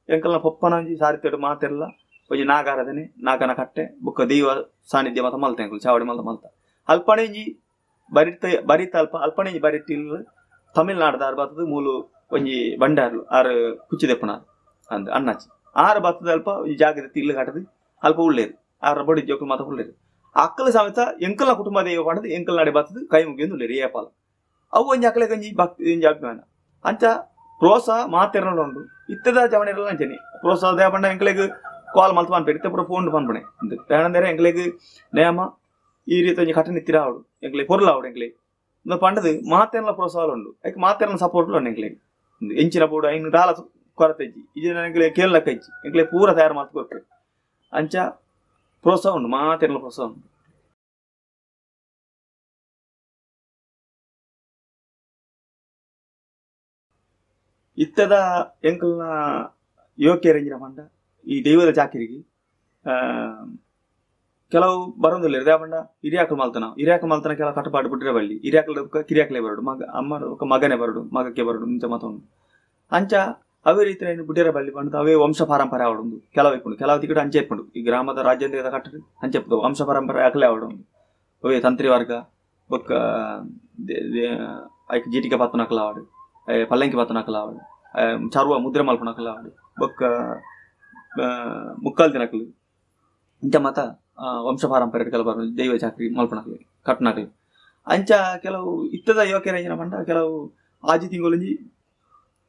ಎಂಕಲ್ನ ಪೊಪ್ಪನಂಜಿ ಸಾರಿತೇಡು ಮಾತೆಲ್ಲ ಒಂಜಿ ನಾಗಾರಾಧನೆ ನಾಗನ ಕಟ್ಟೆ ಬೊಕ್ಕ ದೈವ ಸಾನ್ನಿಧ್ಯ ಮಾತ ಮಲ್ತ ಎಂಕುಲು ಚಾವಡಿ ಮಲ್ತ ಮಲ್ತ ಅಲ್ಪಣೆಂಜಿ ಬರಿತ ಬರಿತ ಅಲ್ಪ ಅಲ್ಪಣೆಂಜಿ ಬರಿತಿಲ್ ತಮಿಳ್ನಾಡ್ದಾರ್ ಬತ್ತದ ಮೂಲು ಒಂಜಿ ಬಂಡಾರ್ಲು ಆರು ಕುಚ್ಚಿದೆಪ್ಪನಾರ್ ಅಂದ್ ಅಣ್ಣಾಚಿ ಆರು ಬತ್ತದ ಅಲ್ಪ ಈ ಜಾಗದ ತಿಲ್ಲು ಕಟ್ಟದು ಅಲ್ಪ ಉಳ್ಳೇರು ಆರು ಬಡಿ ಜೋಕುಲು ಮಾತ ಉಳ್ಳೇರು ಅಕ್ಕಲ ಸಮೇತ ಎಂಕಲ್ನ ಕುಟುಂಬ ದೈವ ಪಂಡದು ಎಂಕಲ್ ನಾಡೆ ಬತ್ತದ ಕೈ ಮುಗಿಯೊಂದು ಉಳ್ಳೇರು ಏಪಾಲ ಅವು ಒಂಜಿ ಅಕ್ಕಲೆ ಒಂಜಿ ಭಕ್ತಿ ಒಂಜಿ ಅಭಿಮಾನ ಅಂಚ ಪ್ರೋತ್ಸಾಹ ಮಾತೆರ್ನಲ ಉಂಡು. ಇತ್ತದ ಜವಣಿಯರೆಲ್ಲ ಅಂಚನೆ ಪ್ರೋತ್ಸಾಹ ದಾಯೆ ಪಂಡ ಎಂಕ್ಲೆಗ್ ಕಾಲ್ ಮಲ್ತ್ ಪನ್ಪೆರ್ ಇತ್ತೆ ಪೂರ ಫೋನ್ ಪನ್ಪುನೆ ಇಂದು ದಾಯೆ ಎಂಕ್ಲೆಗ್ ನೇಮ ಈ ರೀತಿ ಒಂಜಿ ಕಟ್ಟನೆ ತಿರ ಆವಡು ಎಂಕ್ಲೆಗ್ ಪೊರ್ಲು ಆವಡು ಎಂಕ್ಲೆಗ್ ಇಂದು ಪಂಡದು ಮಾತೆರ್ನ ಪ್ರೋತ್ಸಾಹ ಉಂಡು ಐಕ್ ಮಾತೆರ್ನ ಸಪೋರ್ಟ್ಲ ಉಂಡು ಎಂಕ್ಲೆಗ್ ಇಂದು ಎಂಚಿನ ಬೋಡು ಐನ್ ದಾಲ ಕೊರತೆ ಇಜ್ಜಿ ಇಜ್ಜಿಂಡ ಎಂಕ್ಲೆಗ್ ಕೇನ್ಲಕ್ಕ ಇಜ್ಜಿ ಎಂಕ್ಲೆಗ್ ಪೂರ ತಯಾರು ಮಲ್ತ್ ಕೊರ್ಪೆರ್ ಅಂಚ ಪ್ರೋತ್ಸಾಹ ಉಂಡು ಮಾತೆರ್ನ ಪ್ರೋತ್ಸಾಹ ಉಂಡು. ಇತ್ತದ ಎಂಕಲ್ನ ಯುವಕಿಯರೆಂಜಿನ ಪಂಡ ಈ ದೈವದ ಚಾಕಿರಿಗೆ ಕೆಲವು ಬರೋದಿಲ್ಲ ದಾಯೆ ಪಂಡ ಹಿರಿಯಾಕಲು ಮಲ್ತನ ಹಿರಿಯಾಕಲು ಮಲ್ತನ ಕೆಲವು ಕಟ್ಟುಪಾಡು ಬಿಟ್ಟರೆ ಬಳ್ಳಿ ಹಿರಿಯಾಕಲು ಕಿರಿಯಾಕಲೇ ಬರಡು ಮಗ ಅಮ್ಮ ಮಗನೇ ಬರಡು ಮಗಕ್ಕೆ ಬರಡು ಇಂಚ ಮಾತ ಉಂಡು. ಅಂಚ ಅವೇ ರೀತಿ ಬುಡ್ಯರ ಬಳ್ಳಿ ಪಂಡ ಅವೇ ವಂಶ ಪರಂಪರೆ ಆವಡೊಂದು ಕೆಲವು ಇಪ್ಪುಂಡು ಕೆಲವು ತಿಕ್ಕಡ ಅಂಚೆ ಇಪ್ಪುಂಡು ಈ ಗ್ರಾಮದ ರಾಜ್ಯದ ಕಟ್ಟಡ ಅಂಚೆ ಇಪ್ಪುದು ವಂಶ ಪರಂಪರೆ ಅಕಲೆ ಆವಡೊಂದು ಅವೇ ತಂತ್ರಿ ವರ್ಗ ಬೊಕ್ಕ ಐಕ್ ಜೀಟಿಗೆ ಪತ್ತನಕಲ ಆವಡು ಪಲ್ಲಂಕಿ ಪತ್ತನಕಲ ಆವಡು ಚರ್ವ ಮುದ್ರೆ ಮಲ್ಪನಕಲ ಆವಡು ಬೊಕ್ಕ ಮುಕ್ಕಾಲ್ ದಿನಕಲು ಇಂಚ ಮಾತ ವಂಶ ಪಾರಂಪರೆ ಕೆಲವು ದೈವ ಚಾಕ್ರಿ ಮಲ್ಪನಕಲು ಕಟ್ಟನಕಲು ಅಂಚ ಕೆಲವು ಇತ್ತದ ಯುವಕರ ಏನ ಪಂಡ ಕೆಲವು ಆಜಿ ತಿಂಗಳೊಂಜಿ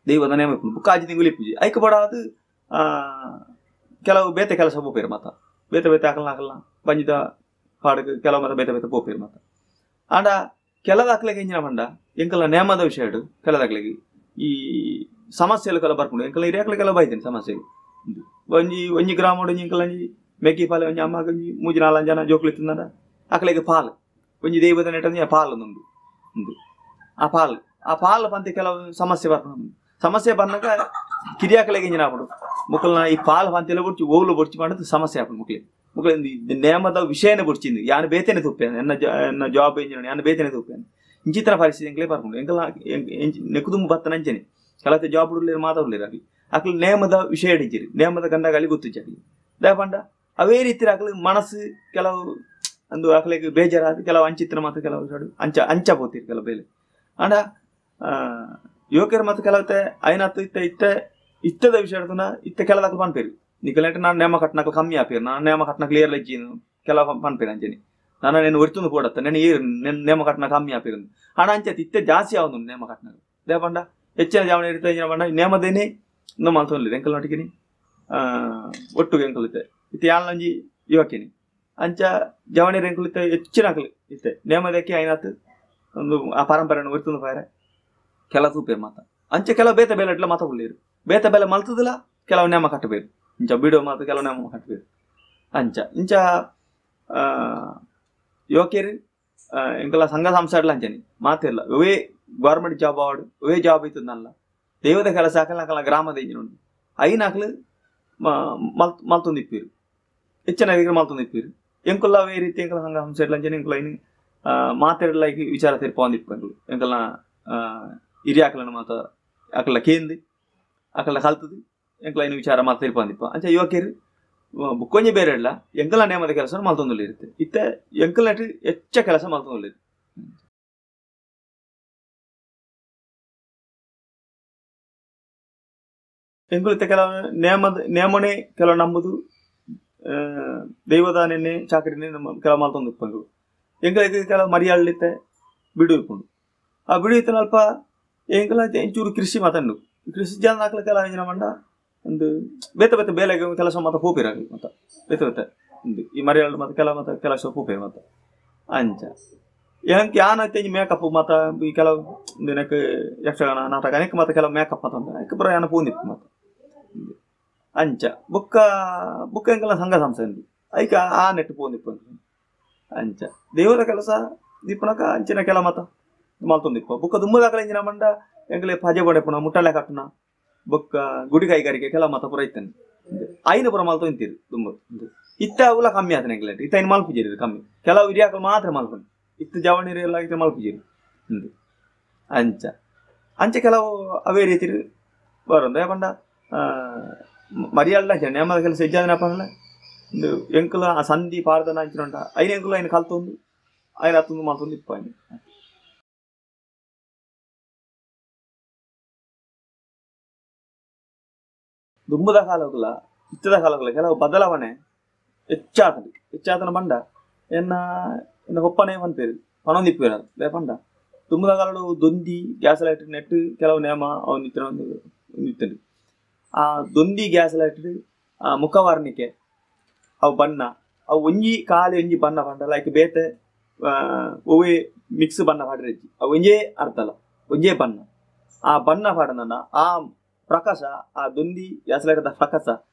ದೈವದ ನೇಮ ಇಪ್ಪುಂಡು ಬೊಕ್ಕ ಆಜಿ ತಿಂಗಳು ಇಪ್ಪುಜಿ ಐಕ್ ಬಡಾದ್ ಕೆಲವು ಬೇತೆ ಕೆಲಸ ಪೋಪೇರು ಮಾತ ಬೇತೆ ಬೇತೆ ಅಕಲ್ನ ಅಕಲ್ನ ಬಂಜಿದ ಪಾಡಕ್ ಕೆಲವು ಮಾತ ಬೇತೆ ಬೇತೆ ಪೋಪೇರು ಮಾತ ಆಂಡ ಕೆಲದಾಕ್ಲೆಗ್ ಎಂಜಿನ ಪಂಡ ಎಂಕಲ್ನ ನೇಮದ ವಿಷಯ ಕೆಲದಾಕ್ಲೆಗ್ ಈ ಸಮಸ್ಯೆಲು ಕೆಲ ಬರ್ಪುಂಡು ಎಂಕಲ್ನ ಹಿರಿಯಾಕ್ಲೆಗ್ ಕೆಲವು ಬೈತೇನೆ ಸಮಸ್ಯೆಗೆ ಒಂಜಿ ಒಂಜಿ ಗ್ರಾಮಡ್ ಒಂಜಿ ಎಂಕಲ್ನ ಒಂಜಿ ಮೆಗ್ಗಿ ಪಾಲೆ ಒಂಜಿ ಅಮ್ಮಗ್ ಒಂಜಿ ಮೂಜಿ ನಾಲ್ ಜನ ಜೋಕುಲು ಇತ್ತಿಂದಾಂಡ ಅಕ್ಲೆಗ್ ಪಾಲ್ ಒಂಜಿ ದೈವದ ನೆಟ್ ಪಾಲ್ ಉಂಡು ಉಂದು ಆ ಪಾಲ್ ಆ ಪಾಲ್ ಪಂತೆ ಕೆಲವು ಸಮಸ್ಯೆ ಬರ್ಪುಂಡು ಸಮಸ್ಯೆ ಬನ್ನಗ ಕಿರಿಯಾಕ್ಲೆಗ್ ಎಂಜಿನ ಆಪುಂಡು ಮುಕಲ್ನ ಈ ಪಾಲ್ ಪಂತೆಲ ಬೊಡ್ಚಿ ಓವುಲು ಬೊಡ್ಚಿ ಪಂಡದ್ ಸಮಸ್ಯೆ ಆಪುಂಡು ಮುಕ್ಲೆಗ್ ಮುಕ್ಲೆ ನೇಮದ ವಿಷಯನೇ ಬೊಡ್ಚಿಂದು ಯಾನ್ ಬೇತೆನೆ ತೂಪೇನೆ ಎನ್ನ ಎನ್ನ ಜಾಬ್ ಎಂಜಿನ ಯಾನ್ ಬೇತೆನೆ ತೂಪೇನೆ ಇಂಚಿತ್ತಿನ ಪರಿಸ್ಥಿತಿ ಎಂಕ್ಲೆ ಬರ್ಪುಂಡು ಎಂಕಲ್ನ ನೆಕುದುಂಬು ಬತ್ತನ ಅಂಚನೆ ಕೆಲತೆ ಜಾಬ್ ಉಲ್ಲೆರ್ ಮಾತ ಉಲ್ಲೆರ್ ಅಕ್ಲು ಅಕ್ಲು ನೇಮದ ವಿಷಯ ಇಜ್ಜೆರ್ ನೇಮದ ಗಂಡಗಾಲಿ ಗೊತ್ತಿಜ್ಜಿ ಅಕ್ಲು ದಾಯೆ ಪಂಡ ಅವೇ ರೀತಿ ಅಕ್ಲು ಮನಸ್ಸು ಕೆಲವು ಅಂದು ಅಕ್ಲೆಗ್ ಬೇಜಾರಾದ್ ಕೆಲವು ಅಂಚಿತ್ತಿನ ಮಾತ ಕೆಲವು ಅಂಚ ಅಂಚ ಪೋತಿರ್ ಕೆಲವು ಬೇಲೆ ಆಂಡ ಯುವಕರು ಮಾತ ಕೆಲವತ್ತೆ ಐನಾತ್ ಇತ್ತೆ ಇತ್ತೆ ಇತ್ತದ ವಿಷಯ ಇತ್ತೆ ಕೆಲದಕ್ಲು ಪನ್ಪೆರ್ ನಿಕಲೆಟ್ ನಾನು ನೇಮ ಕಟ್ಟನಕ್ಲು ಕಮ್ಮಿ ಆಪೇರು ನಾನು ನೇಮ ಕಟ್ಟನಕ್ಲು ಏರ್ಲ ಇಜ್ಜಿ ಕೆಲವು ಪನ್ಪೇರು ಅಂಚನೆ ನಾನು నేను ಒರಿತೊಂದು ಪೋಡತ್ತ నేను ಏರ್ ನೇಮ ಕಟ್ಟನ ಕಮ್ಮಿ ಆಪೇರು ಆಂಡ ಅಂಚೆ ಇತ್ತೆ ಜಾಸ್ತಿ ಆವೊಂದುಂಡು ನೇಮ ಕಟ್ಟನಕ್ಲು ದಾಯೆ ಪಂಡ ಹೆಚ್ಚಿನ ಜಾವಣಿ ಇರುತ್ತೆ ಎಂಚಿನ ಪಂಡ ನೇಮದೇನೆ ಇಂದು ಮಲ್ತೊಂದುಲ್ಲೆರ್ ಎಂಕಲ್ನೊಟ್ಟಿಗೆ ಒಟ್ಟುಗು ಎಂಕುಲು ಇತ್ತೆ ಇತ್ತೆ ಯಾನ್ಲ ಒಂಜಿ ಯುವಕಿನಿ ಅಂಚ ಜವಣಿಯರ್ ಎಂಕುಲು ಇತ್ತೆ ಹೆಚ್ಚಿನಕುಲು ಇತ್ತೆ ನೇಮದಕ್ಕೆ ಐನಾತ್ ಒಂದು ಆ ಪರಂಪರೆನ್ ಒರಿತೊಂದು ಪೋಯೆರೆ ಕೆಲ ತೂಪೆರ್ ಮಾತ ಅಂಚೆ ಕೆಲವು ಬೇತೆ ಬೇಲೆ ಎಡ್ಲ ಮಾತ ಉಲ್ಲೆರ್ ಬೇತೆ ಬೇಲೆ ಮಲ್ತುದುಲ ಕೆಲವು ನೇಮ ಕಟ್ಟಬೇರು ಇಂಚ ಬಿಡೋ ಮಾತ ಕೆಲವು ನೇಮ ಕಟ್ಟಬೇರು ಅಂಚ ಇಂಚ ಯುವಕಿಯರು ಎಂಕಲ ಸಂಘ ಸಂಸ್ಥೆಡ್ಲ ಅಂಚನೆ ಮಾತೆರ್ಲ ಒವೇ ಗವರ್ಮೆಂಟ್ ಜಾಬ್ ಆವಡ್ ಒವೇ ಜಾಬ್ ಇತ್ತುಂದಲ್ಲ ದೈವದ ಕೆಲಸ ಅಕಲ್ನ ಅಕಲ್ನ ಗ್ರಾಮದ ಇಂಚಿನ ಉಂಡು ಐನ್ ಅಕುಲು ಮಲ್ತೊಂದು ಇಪ್ಪೆರ್ ಹೆಚ್ಚಿನ ಮಲ್ತೊಂದು ಇಪ್ಪೆರ್ ಎಂಕುಲ ಅವೇ ರೀತಿ ಎಂಕಲ ಸಂಘ ಸಂಸ್ಥೆಡ್ಲ ಅಂಚನೆ ಎಂಕುಲ ಐನ್ ಮಾತೆರ್ಲ ವಿಚಾರ ತೆರಿಪಾವೊಂದು ಇಪ್ಪು ಎಂಕುಲು ಎಂಕಲ್ನ ಹಿರಿಯಾಕಲನ ಮಾತ ಅಕಲ್ನ ಕೇಂದ್ ಅಕಲ್ನ ಕಲ್ತುದು ಎಂಕುಲ ಐನ್ ವಿಚಾರ ಮಾತ ತೆರಿಪಾವೊಂದು ಇಪ್ಪ ಅಂಚ ಯುವಕಿಯರು ಬೊಕ್ಕೊಂಜಿ ಬೇರೆ ಇಡ್ಲ ಎಂಕಲ್ನ ನೇಮದ ಕೆಲಸ ಮಲ್ತೊಂದುಲ್ಲೆರ್ ಇತ್ತೆ ಇತ್ತೆ ಎಂಕಲ್ನೆಟ್ ಹೆಚ್ಚ ಕೆಲಸ ಮಲ್ತೊಂದುಲ್ಲೆರ್. ಎಂಕುಲು ಇತ್ತೆ ಕೆಲವು ನೇಮದ ನೇಮನೇ ಕೆಲವು ನಂಬುದು ದೈವದಾನೆನೆ ಚಾಕರಿನೇ ಕೆಲವು ಮಲ್ತೊಂದು ಇಪ್ಪ ಎಂಕುಲು ಎಂಕುಲೆಗ್ ಕೆಲವು ಮರಿಯಾಳ್ ಇತ್ತೆ ಬಿಡು ಇಪ್ಪುಂಡು ಆ ಬಿಡು ಇತ್ತಿನ ಅಲ್ಪ ಎಂಕುಲ ಒಂಚೂರು ಕೃಷಿ ಮಾತ ಉಂಡು ಕೃಷಿ ಜಾನ ಅಕ್ಲ ಕೆಲವು ಎಂಚಿನ ಪಂಡ ಒಂದು ಬೇತೆ ಬೇತೆ ಬೇಲೆ ಕೆಲಸ ಮಾತ ಪೋಪೆರ್ ಅಕ್ಲು ಮಾತ ಬೇತೆ ಬೇತೆ ಉಂದು ಈ ಮರಿಯಾಳ್ ಮಾತ ಕೆಲವು ಮಾತ ಕೆಲಸ ಪೋಪೆರ್ ಮಾತ ಅಂಚ ಎಂಕ್ ಯಾನ್ ಇತ್ತೆ ಒಂಜಿ ಮೇಕಪ್ ಮಾತ ಈ ಕೆಲವು ನೆಕ್ ಯಕ್ಷಗಾನ ನಾಟಕ ಅನೇಕ ಮಾತ ಕೆಲವು ಮೇಕಪ್ ಮಾತ ಉಂಡು ಐಕ್ ಪೂರ ಯಾನ್ ಪೋವೊಂದಿಪ್ಪು ಮಾತ ಅಂಚ ಬೊಕ್ಕ ಬೊಕ್ಕ ಎಂಕಲ್ನ ಸಂಘ ಸಂಸ್ಥೆ ಉಂಡು ಐಕ್ ಆ ನೆಟ್ ಪೋವೊಂದಿಪ್ಪು ಅಂಚ ದೈವದ ಕೆಲಸ ದೀಪನಕ ಅಂಚಿನ ಕೆಲ ಮಾತ ಮಲ್ತೊಂದಿಪ್ಪ ಬೊಕ್ಕ ದುಂಬುದಕಲ ಎಂಚಿನ ಪಂಡ ಎಂಕಲೆ ಪಜೆ ಬಡೆಪುನ ಮುಟ್ಟಲೆ ಕಟ್ಟುನ ಬೊಕ್ಕ ಗುಡಿ ಕೈಗಾರಿಕೆ ಕೆಲ ಮಾತ ಪೂರ ಇತ್ತನೆ ಐನ ಪೂರ ಮಲ್ತೊಂದಿತ್ತೆರ್ ದುಂಬು ಇತ್ತೆ ಅವುಲ ಕಮ್ಮಿ ಆತನೆ ಎಂಕಲೆಟ್ ಇತ್ತೆ ಐನ್ ಮಲ್ಪುಜೆರ್ ಕಮ್ಮಿ ಕೆಲವು ಹಿರಿಯಾಕುಲು ಮಾತ್ರ ಮಲ್ಪುನು ಇತ್ತೆ ಜವಣಿಯರು ಎಲ್ಲ ಇತ್ತೆ ಮಲ್ಪುಜೆರ್ ಉಂದು ಅಂಚ ಅಂಚ ಕೆಲವು ಅವೇ ರೀತಿ ಬರೊಂದು ದಾಯೆ ಪಂಡ ಮರಿಯಾಲ್ಡ ಅಂಚನೆ ನೇಮದ ಕೆಲಸ ಇಜ್ಜಾಂದಿನ ಪಂಡಲ ಉಂದು ಎಂಕುಲ ಆ ಸಂಧಿ ಪಾಡ್ದನ ಅಂಚಿನ ಉಂಡ ಐನ್ ಎಂಕುಲು ಐನ್ ಕಲ್ತೊಂದು ಐನ್ ಅತ್ತೊಂದು ಮಲ್ತೊಂದು ಇಪ್ಪ ಐನ್. ದುಂಬುದ ಕಾಲಗುಲ ಇತ್ತದ ಕಾಲಗುಲ ಕೆಲವು ಬದಲಾವಣೆ ಹೆಚ್ಚಾತಂಡು ಹೆಚ್ಚಾತನ ಪಂಡ ಎನ್ನ ಎನ್ನ ಪೊಪ್ಪನೇ ಪನ್ಪೆರ್ ಪನೊಂದಿಪ್ಪುವೆರ್ ದಾಯೆ ಪಂಡ ದುಂಬುದ ಕಾಲಡ್ ದೊಂದಿ gas light net ಕೆಲವು ನೇಮ ಅವೊಂದಿತ್ತಿನ ಇತ್ತುಂಡು ಆ ದೊಂದಿ ಗ್ಯಾಸ್ ಲೈಟ್ ಆ ಮುಖವರ್ಣಿಕೆ ಅವು ಬಣ್ಣ ಅವು ಒಂಜಿ ಖಾಲಿ ಒಂಜಿ ಬಣ್ಣ ಪಂಡ ಲೈಕ್ ಬೇತೆ ಒವ್ವೇ ಮಿಕ್ಸ್ ಬಣ್ಣ ಪಾಡ್ರೆ ಇಜ್ಜಿ ಅವು ಒಂಜೇ ಅರ್ಥಲ ಒಂಜೇ ಬಣ್ಣ ಆ ಬಣ್ಣ ಪಾಡಂಡ ಆ ಪ್ರಕಾಶ ಆ ದೊಂದಿ ಗ್ಯಾಸ್ ಲೈಟ್ ಪ್ರಕಾಶ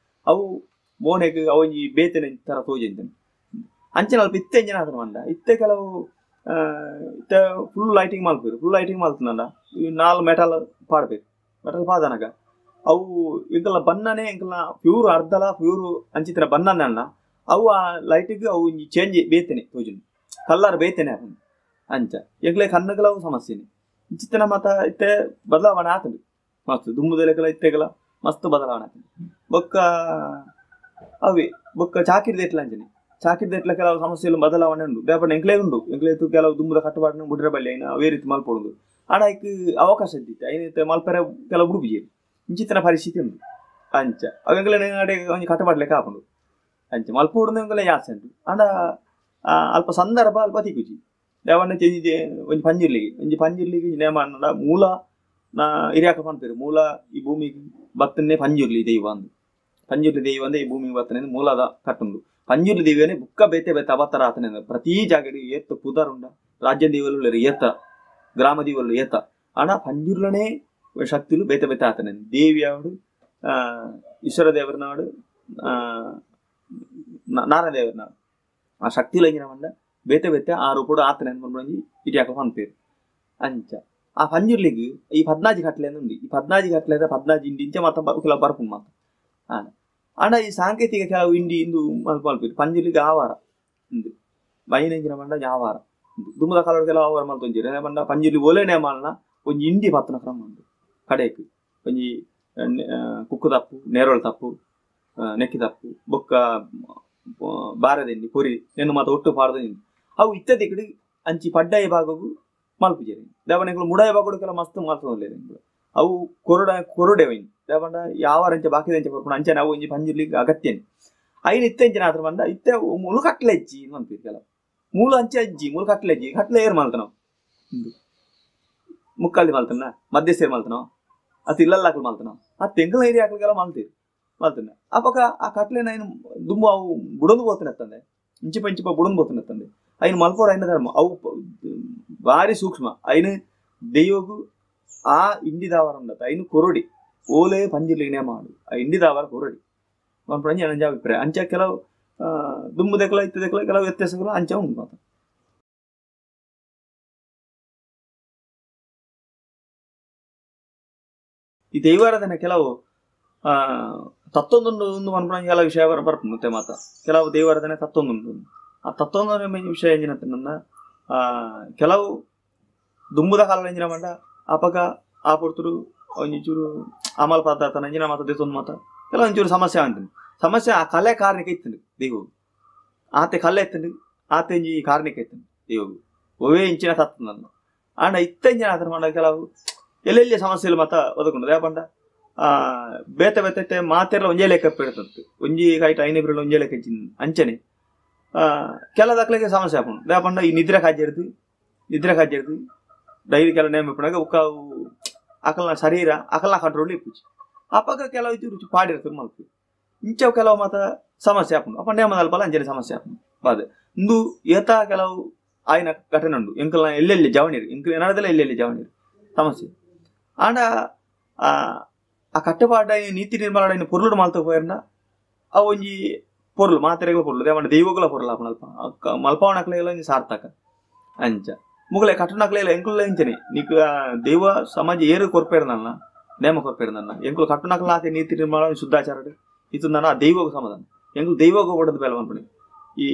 ಅವು ಮೋನೆಗ್ ಅವು ಒಂಜಿ ಬೇತೆನೆ ತರ ತೋಜೊಂದಿತ್ತುಂಡು ಅಂಚಿನ ಅಲ್ಪ ಇತ್ತೆ ಎಂಚಿನ ಆತುಂಡು ಪಂಡ ಇತ್ತೆ ಕೆಲವು ಇತ್ತೆ ಫುಲ್ ಲೈಟಿಂಗ್ ಮಲ್ಪುವೆರ್ ಫುಲ್ ಲೈಟಿಂಗ್ ಮಲ್ತುಂಡ ಈ ನಾಲ್ ಮೆಟಲ್ ಪಾಡ್ಪೆರ್ ಮೆಟಲ್ ಪಾದನಗ ಅವು ಎಂಕಲ್ನ ಬಣ್ಣನೇ ಎಂಕಲ್ನ ಪ್ಯೂರ್ ಅರ್ಧಲ ಪ್ಯೂರ್ ಅಂಚಿತ್ತಿನ ಬಣ್ಣನೇ ಅಲ್ಲ ಅವು ಆ ಲೈಟಿಗ್ ಅವು ಒಂಜಿ ಚೇಂಜ್ ಬೇತೆನೆ ತೋಜುಂಡು ಕಲ್ಲರ್ ಬೇತೆನೆ ಆಪುಂಡು ಅಂಚ ಎಂಕ್ಲೆ ಕಣ್ಣುಗ್ಲ ಅವು ಸಮಸ್ಯೆನೆ ಇಂಚಿತ್ತಿನ ಮಾತ ಇತ್ತೆ ಬದಲಾವಣೆ ಆತುಂಡು ಮಸ್ತ್ ದುಂಬುದಲೆಕಲ ಇತ್ತೆಗಲ ಮಸ್ತ್ ಬದಲಾವಣೆ ಆತಂಡು. ಬೊಕ್ಕ ಅವೇ ಬೊಕ್ಕ ಚಾಕಿರಿ ದೆಟ್ಲ ಅಂಚನೆ ಚಾಕಿರಿ ದೆಟ್ಲ ಕೆಲವು ಸಮಸ್ಯೆಲು ಬದಲಾವಣೆ ಉಂಡು. ದಾಯೆ ಎಂಕ್ಲೇ ಉಂಡು ಎಂಕ್ಲೇ ಕೆಲವು ದುಂಬುದ ಕಟ್ಟುಪಾಡಿನ ಬುಡ್ರೆ ಬಲ್ಲಿ ಐನ ಅವೇ ರೀತಿ ಮಲ್ಪೊಡುಂಡು. ಆಂಡ ಐಕ್ ಅವಕಾಶ ಇದ್ದಿತ್ತು ಐನ ಮಲ್ಪೆರೆ ಕೆಲವು ಬುಡುಪುಜೆರ್ ಇಂಚಿತ್ತಿನ ಪರಿಸ್ಥಿತಿ ಉಂಡು. ಅಂಚ ಅವು ಎಂಕ್ಲೆನ ಅಡೆ ಒಂಜಿ ಕಟ್ಟುಪಾಡು ಲೆಕ್ಕ ಆಪುಂಡು. ಅಂಚ ಮಲ್ಪೊಡುಂದು ಎಂಕ್ಲೆ ಆಸೆ ಉಂಡು. ಆಂಡ ಅಲ್ಪ ಸಂದರ್ಭ ಅಲ್ಪ ತಿಕ್ಕುಜಿ. ದಾಯೆ ಒಂಜಿ ಪಂಜಿರ್ಲಿಗೆ ಒಂಜಿ ಪಂಜಿರ್ಲಿಗೆ ನೇಮ ಪಂಡ ಮೂಲ ನಾ ಹಿರಿಯಾಕ ಪನ್ಪೆರ್ ಮೂಲ ಈ ಭೂಮಿಗೆ ಬತ್ತನೆ ಪಂಜುರ್ಲಿ ದೈವ ಅಂದ್. ಪಂಜುರ್ಲಿ ದೈವ ಅಂದ್ರೆ ಈ ಭೂಮಿಗೆ ಬತ್ತನೆ ಮೂಲದ ಕಟ್ಟುಂಡು. ಪಂಜುರ್ಲಿ ದೈವನೇ ಬುಕ್ಕ ಬೇತೆ ಬೇತೆ ಅವತಾರ ಆತನೆ ಪ್ರತಿ ಜಾಗಡ್ ಏತ್ ಪುದರ್ ಉಂಡ ರಾಜ್ಯ ದೈವಲು ಏತ ಗ್ರಾಮ ದೈವಲು ಏತ. ಆಂಡ ಪಂಜುರ್ಲನೇ ಶಕ್ತಿಲು ಬೇತೆ ಬೇತೆ ಆತನೆ. ದೇವಿ ಆವಡು ಈಶ್ವರ ದೇವರನಾಡು ನಾರಾಯಣ ದೇವರನಾಡು ಆ ಶಕ್ತಿಲು ಎಂಚಿನ ಪಂಡ ಬೇತೆ ಬೇತೆ ಆ ರೂಪಡು ಆತನೆ ಪನ್ಪುನ ಹಿರಿಯಾಕ ಪನ್ಪೆರ್. ಅಂಚ ಆ ಪಂಜುರ್ಲಿಗ್ ಈ ಪದ್ನಾಜಿ ಕಟ್ಲೆ ಉಂಡು. ಈ ಪದ್ನಾಜಿ ಕಟ್ಲೆ ಪದ್ನಾಜಿ ಇಂಡಿ ಇಂಚ ಮಾತ ಕೆಲವು ಬರ್ಪುಂಡು ಮಾತ. ಆಂಡ ಈ ಸಾಂಕೇತಿಕ ಕೆಲವು ಇಂಡಿ ಇಂದು ಮಲ್ಪೆರ್. ಪಂಜುರ್ಲಿಗ್ ಆವಾರ ಉಂದು ಬೈನ ಪಂಡ ಆವಾರ ದುಂಬುದ ಕಾಲಡ್ ಕೆಲವು ಆವಾರ ಮಲ್ತೊಂಜೆರ್. ದಾಯೆ ಪಂಡ ಪಂಜುರ್ಲಿ ಓಲೆ ನೇಮ ಆಂಡ ಒಂಜಿ ಇಂಡಿ ಪತ್ತುನ ಕ್ರಮ ಉಂಡು. ಕಡೆಕ್ ಒಂಜಿ ಕುಕ್ಕು ತಪ್ಪು ನೇರೊಳು ತಪ್ಪು ನೆಕ್ಕಿ ತಪ್ಪು ಬೊಕ್ಕ ಬಾರೆದಿಂಡಿ ಪೊರಿ ನೆನ್ನು ಮಾತ ಒಟ್ಟು ಪಾಡ್ದು ಅವು ಇತ್ತ ದಿಕ್ಕಡ್ ಅಂಚಿ ಪಡ್ಡಾಯಿ ಭಾಗಗ್ ಮಲ್ಪುಜೆರ್. ದಾಯೆ ಪಂಡ ಎಂಕುಲು ಮುಡಾಯಿ ಭಾಗಡ್ ಕೆಲವು ಮಸ್ತ್ ಮಲ್ತೊಂದುಲ್ಲೆರ್ ಎಂಕುಲು. ಅವು ಕೊರಡೆ ವೈನ್ ದಾಯೆ ಪಂಡ ಯಾವಾರ ಅಂಚ ಬಾಕಿದ ಅಂಚ ಕೊರ್ಪುಂಡು ಅಂಚನೆ ಅವು ಒಂಜಿ ಪಂಜುರ್ಲಿಗ್ ಅಗತ್ಯನೆ. ಐನ್ ಇತ್ತೆ ಅಂಚಿನ ಆತ್ರ ಪಂಡ ಇತ್ತೆ ಮೂಲು ಕಟ್ಲೆ ಇಜ್ಜಿ ಪನ್ಪೆರ್ ಕೆಲವು. ಮೂಲು ಅಂಚೆ ಇಜ್ಜಿ ಮೂಲು ಕಟ್ಲೆ ಇಜ್ಜಿ ಕಟ್ಲೆ ಏರ್ ಮಲ್ತನವು ಮುಕ್ಕಾಲ್ದಿ ಮಲ್ತನ ಮಧ್ಯಸ್ಥೆರ್ ಮಲ್ತನವು ಅತ್ ಇಲ್ಲಲ್ಲಾಕುಲು ಮಲ್ತನವು ಆ ತೆಂಕುಲ ಏರಿಯಾಕುಲು ಮಲ್ತೆರ್ ಮಲ್ತನ. ಅಪಗ ಆ ಕಟ್ಲೆನ ಐನ್ ದುಂಬು ಅವು ಬುಡೊಂದು ಪೋತುನೆತ್ತಂದೆ ಇಂಚಿಪ ಇಂಚಿಪ ಬುಡೊಂದು ಪೋತುನೆತ್ತಂದೆ ಐನ್ ಮಲ್ಪೊಡು ಐನ ಧರ್ಮ ಅವು ಬಾರಿ ಸೂಕ್ಷ್ಮ. ಐನ್ ದೈವಗು ಆ ಇಂಡಿದಾವರ ಉಂಡತ ಐನ್ ಕೊರೊಡಿ ಓಲೆ ಪಂಜುರ್ಲಿಗ್ ನೇಮ ಆಂಡ್ ಆ ಇಂಡಿದಾವರ ಕೊರೊಡಿ ಪನ್ಪುನ ಒಂಜಿ ಅಭಿಪ್ರಾಯ. ಅಂಚ ಕೆಲವು ದುಂಬುದೆಕ್ಲ ಇತ್ತದೆಕ್ಲ ಕೆಲವು ವ್ಯತ್ಯಾಸಗಳು ಅಂಚ ಉಂಡು ಮಾತ. ಈ ದೈವಾರಾಧನೆ ಕೆಲವು ತತ್ತೊಂದುಂಡು ಉಂದು ಪನ್ಪುನ ಕೆಲವು ವಿಷಯ ಬರ್ಪುಂಡು ಮತ್ತೆ ಮಾತ. ಕೆಲವು ದೈವಾರಾಧನೆ ತತ್ತೊಂದುಂಡು. ಆ ತತ್ತೊಂದು ವಿಷಯ ಎಂಚಿನ ಕೆಲವು ದುಂಬುದ ಕಾಲಡ್ ಎಂಚಿನ ಪಂಡ ಅಪಗ ಆ ಪೊರ್ತುಡು ಒಂಜಿ ಚೂರು ಅಮಲ್ ಪದಾರ್ಥ ಎಂಚಿನ ಮಾತ ದೆತ್ತೊಂದು ಮಾತ ಕೆಲವು ಒಂಚೂರು ಸಮಸ್ಯೆ ಆಂತುಂಡು. ಸಮಸ್ಯೆ ಆ ಕಲೆ ಕಾರಣಿಕ ಇತ್ತುಂಡು ದೈವಗ್. ಆತೆ ಕಲೆ ಇತ್ತುಂಡು ಆತೆ ಒಂಜಿ ಕಾರಣಿಕ ಇತ್ತುಂಡು ದೈವಗ್ ಒವೇ ಇಂಚಿನ ತತ್ತುಂಡು. ಆಂಡ ಇತ್ತೆ ಎಂಚಿನ ಆತುಂಡು ಪಂಡ ಕೆಲವು ಎಲ್ಲೆಲ್ಲಿ ಸಮಸ್ಯೆಲು ಮಾತ ಒದಕುಂಡು. ದಾಯೆ ಪಂಡ ಬೇತೆ ಬೇತೆ ಮಾತೆರ್ಲ ಒಂಜೇ ಲೆಕ್ಕ ಪೆಡ್ತಂತು ಒಂಜಿ ಕೈಟ್ ಐನ ಬಿರಲು ಒಂಜೇ ಲೆಕ್ಕ ಅಂಚನೆ ಕೆಲದಕ್ಲೆಗೆ ಸಮಸ್ಯೆ ಆಪುಂಡು. ದಾಯೆ ಪಂಡ ಈ ನಿದ್ರೆ ಕಾಜೆರ್ದು ನಿದ್ರೆ ಕಾಜೆರ್ದು ಡೈಲಿ ಕೆಲವು ನೇಮ ಇಪ್ಪುನಗ ಬೊಕ್ಕ ಅವು ಅಕಲ್ನ ಶರೀರ ಅಕಲ್ನ ಕಂಟ್ರೋಲ್ ಇಪ್ಪುಜಿ. ಅಪಗ ಕೆಲವು ರುಚಿ ಪಾಡಿರ್ತದೆ ಮಲ್ಪು ಇಂಚ ಕೆಲವು ಮಾತ ಸಮಸ್ಯೆ ಆಪುಂಡು. ಅಪ್ಪ ನೇಮದ ಅಲ್ಪಲ ಅಂಚನೆ ಸಮಸ್ಯೆ ಆಪುಂಡು ಬಾದೆ. ಇಂದು ಏತ ಕೆಲವು ಆಯ್ನ ಘಟನೆ ಉಂಡು. ಎಂಕಲ್ನ ಎಲ್ಲೆಲ್ಲಿ ಜವಣಿರು ಎಂಕಲ್ ಏನಾದಲ್ಲ ಎಲ್ಲೆಲ್ಲಿ ಜವಣಿರು ಸಮಸ್ಯೆ. ಆಂಡ ಆ ಕಟ್ಟುಪಾಡ ನೀತಿ ನಿರ್ಮಾಣ ಪೊರ್ಲುಡು ಮಲ್ತ ಪೋಯೆರ್ಂಡ ಅವು ಒಂಜಿ ಪೊರ್ಲು ಮಾತೆರೆಗ್ಲ ಪೊರ್ಲು ದಾಯೆ ಪಂಡ ದೈವಗುಲ ಪೊರ್ಲು ಆಪುಂಡು. ಅಲ್ಪ ಮಲ್ಪಾವಣಕ್ಲೆಗ್ಲ ಒಂಜಿ ಸಾರ್ಥಕ. ಅಂಚ ಮುಗಲೆ ಕಟ್ಟುನಕ್ಲೆಗ್ಲ ಎಂಕುಲ್ಲ ಇಂಚನೆ ನಿಕ್ ದೈವ ಸಮಾಜ ಏರು ಕೊರ್ಪೆರ್ನಲ್ಲ ನೇಮ ಕೊರ್ಪೆರ್ನಲ್ಲ ಎಂಕುಲು ಕಟ್ಟುನಕ್ಲ ಆತೆ ನೀತಿ ನಿರ್ಮಾಣ ಶುದ್ಧಾಚಾರ ಇತ್ತುಂದನ ಆ ದೈವಗ ಸಮಾಧಾನ ಎಂಕುಲು ದೈವಗ ಕೊಡದು ಬೇಲೆ ಮನ್ಪುನಿ. ಈ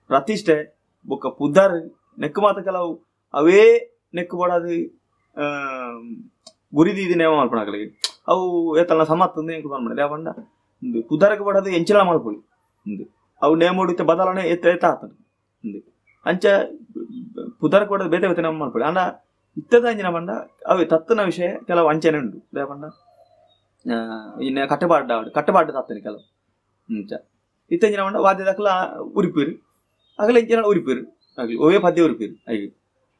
ಪ್ರತಿಷ್ಠೆ ಬೊಕ್ಕ ಪುದರ್ ನೆಕ್ಕು ಮಾತ ಕೆಲವು ಅವೇ ನೆಕ್ಕು ಬೋಡಾದ್ ಗುರಿ ದೀದಿ ನೇಮ ಮಲ್ಪುನಕ್ಲೆಗ್ ಅವು ಏತಲ್ನ ಸಮತ್ತುಂದು ಎಂಕುಲು ಪನ್ಪುನಿ. ದಾಯೆ ಪಂಡ ಉಂದು ಪುದರ್ಗ್ ಬೋಡಾದ್ ಎಂಚಿನ ಮಲ್ಪೊಲಿ ಉಂದು ಅವು ನೇಮೊಡು ಇತ್ತೆ ಬದಲಾವಣೆ ಏತ್ ಏತ್ ಆತುಂಡು ಉಂದು. ಅಂಚ ಪುದರ್ಗ್ ಬೋಡಾದ್ ಬೇತೆ ಬೇತೆ ನೇಮ ಮಲ್ಪೊಲಿ. ಆಂಡ ಇತ್ತದ ಅಂಚಿನ ಪಂಡ ಅವೇ ತತ್ತುನ ವಿಷಯ ಕೆಲವು ಅಂಚನೆ ಉಂಡು. ದಾಯೆ ಪಂಡ ಇನ್ನ ಕಟ್ಟುಪಾಡು ಆವಡ್ ಕಟ್ಟುಪಾಡು ತತ್ತುನಿ ಕೆಲವು ಅಂಚ ಇತ್ತೆ ಎಂಚಿನ ಪಂಡ ವಾದ್ಯದಕ್ಲ ಉರಿಪೆರ್ ಅಗಲ ಇಂಚಿನ ಉರಿಪೆರ್ ಅಗಲಿ ಒವೇ ಪದ್ಯ ಉರಿಪೆರ್ ಐಕ್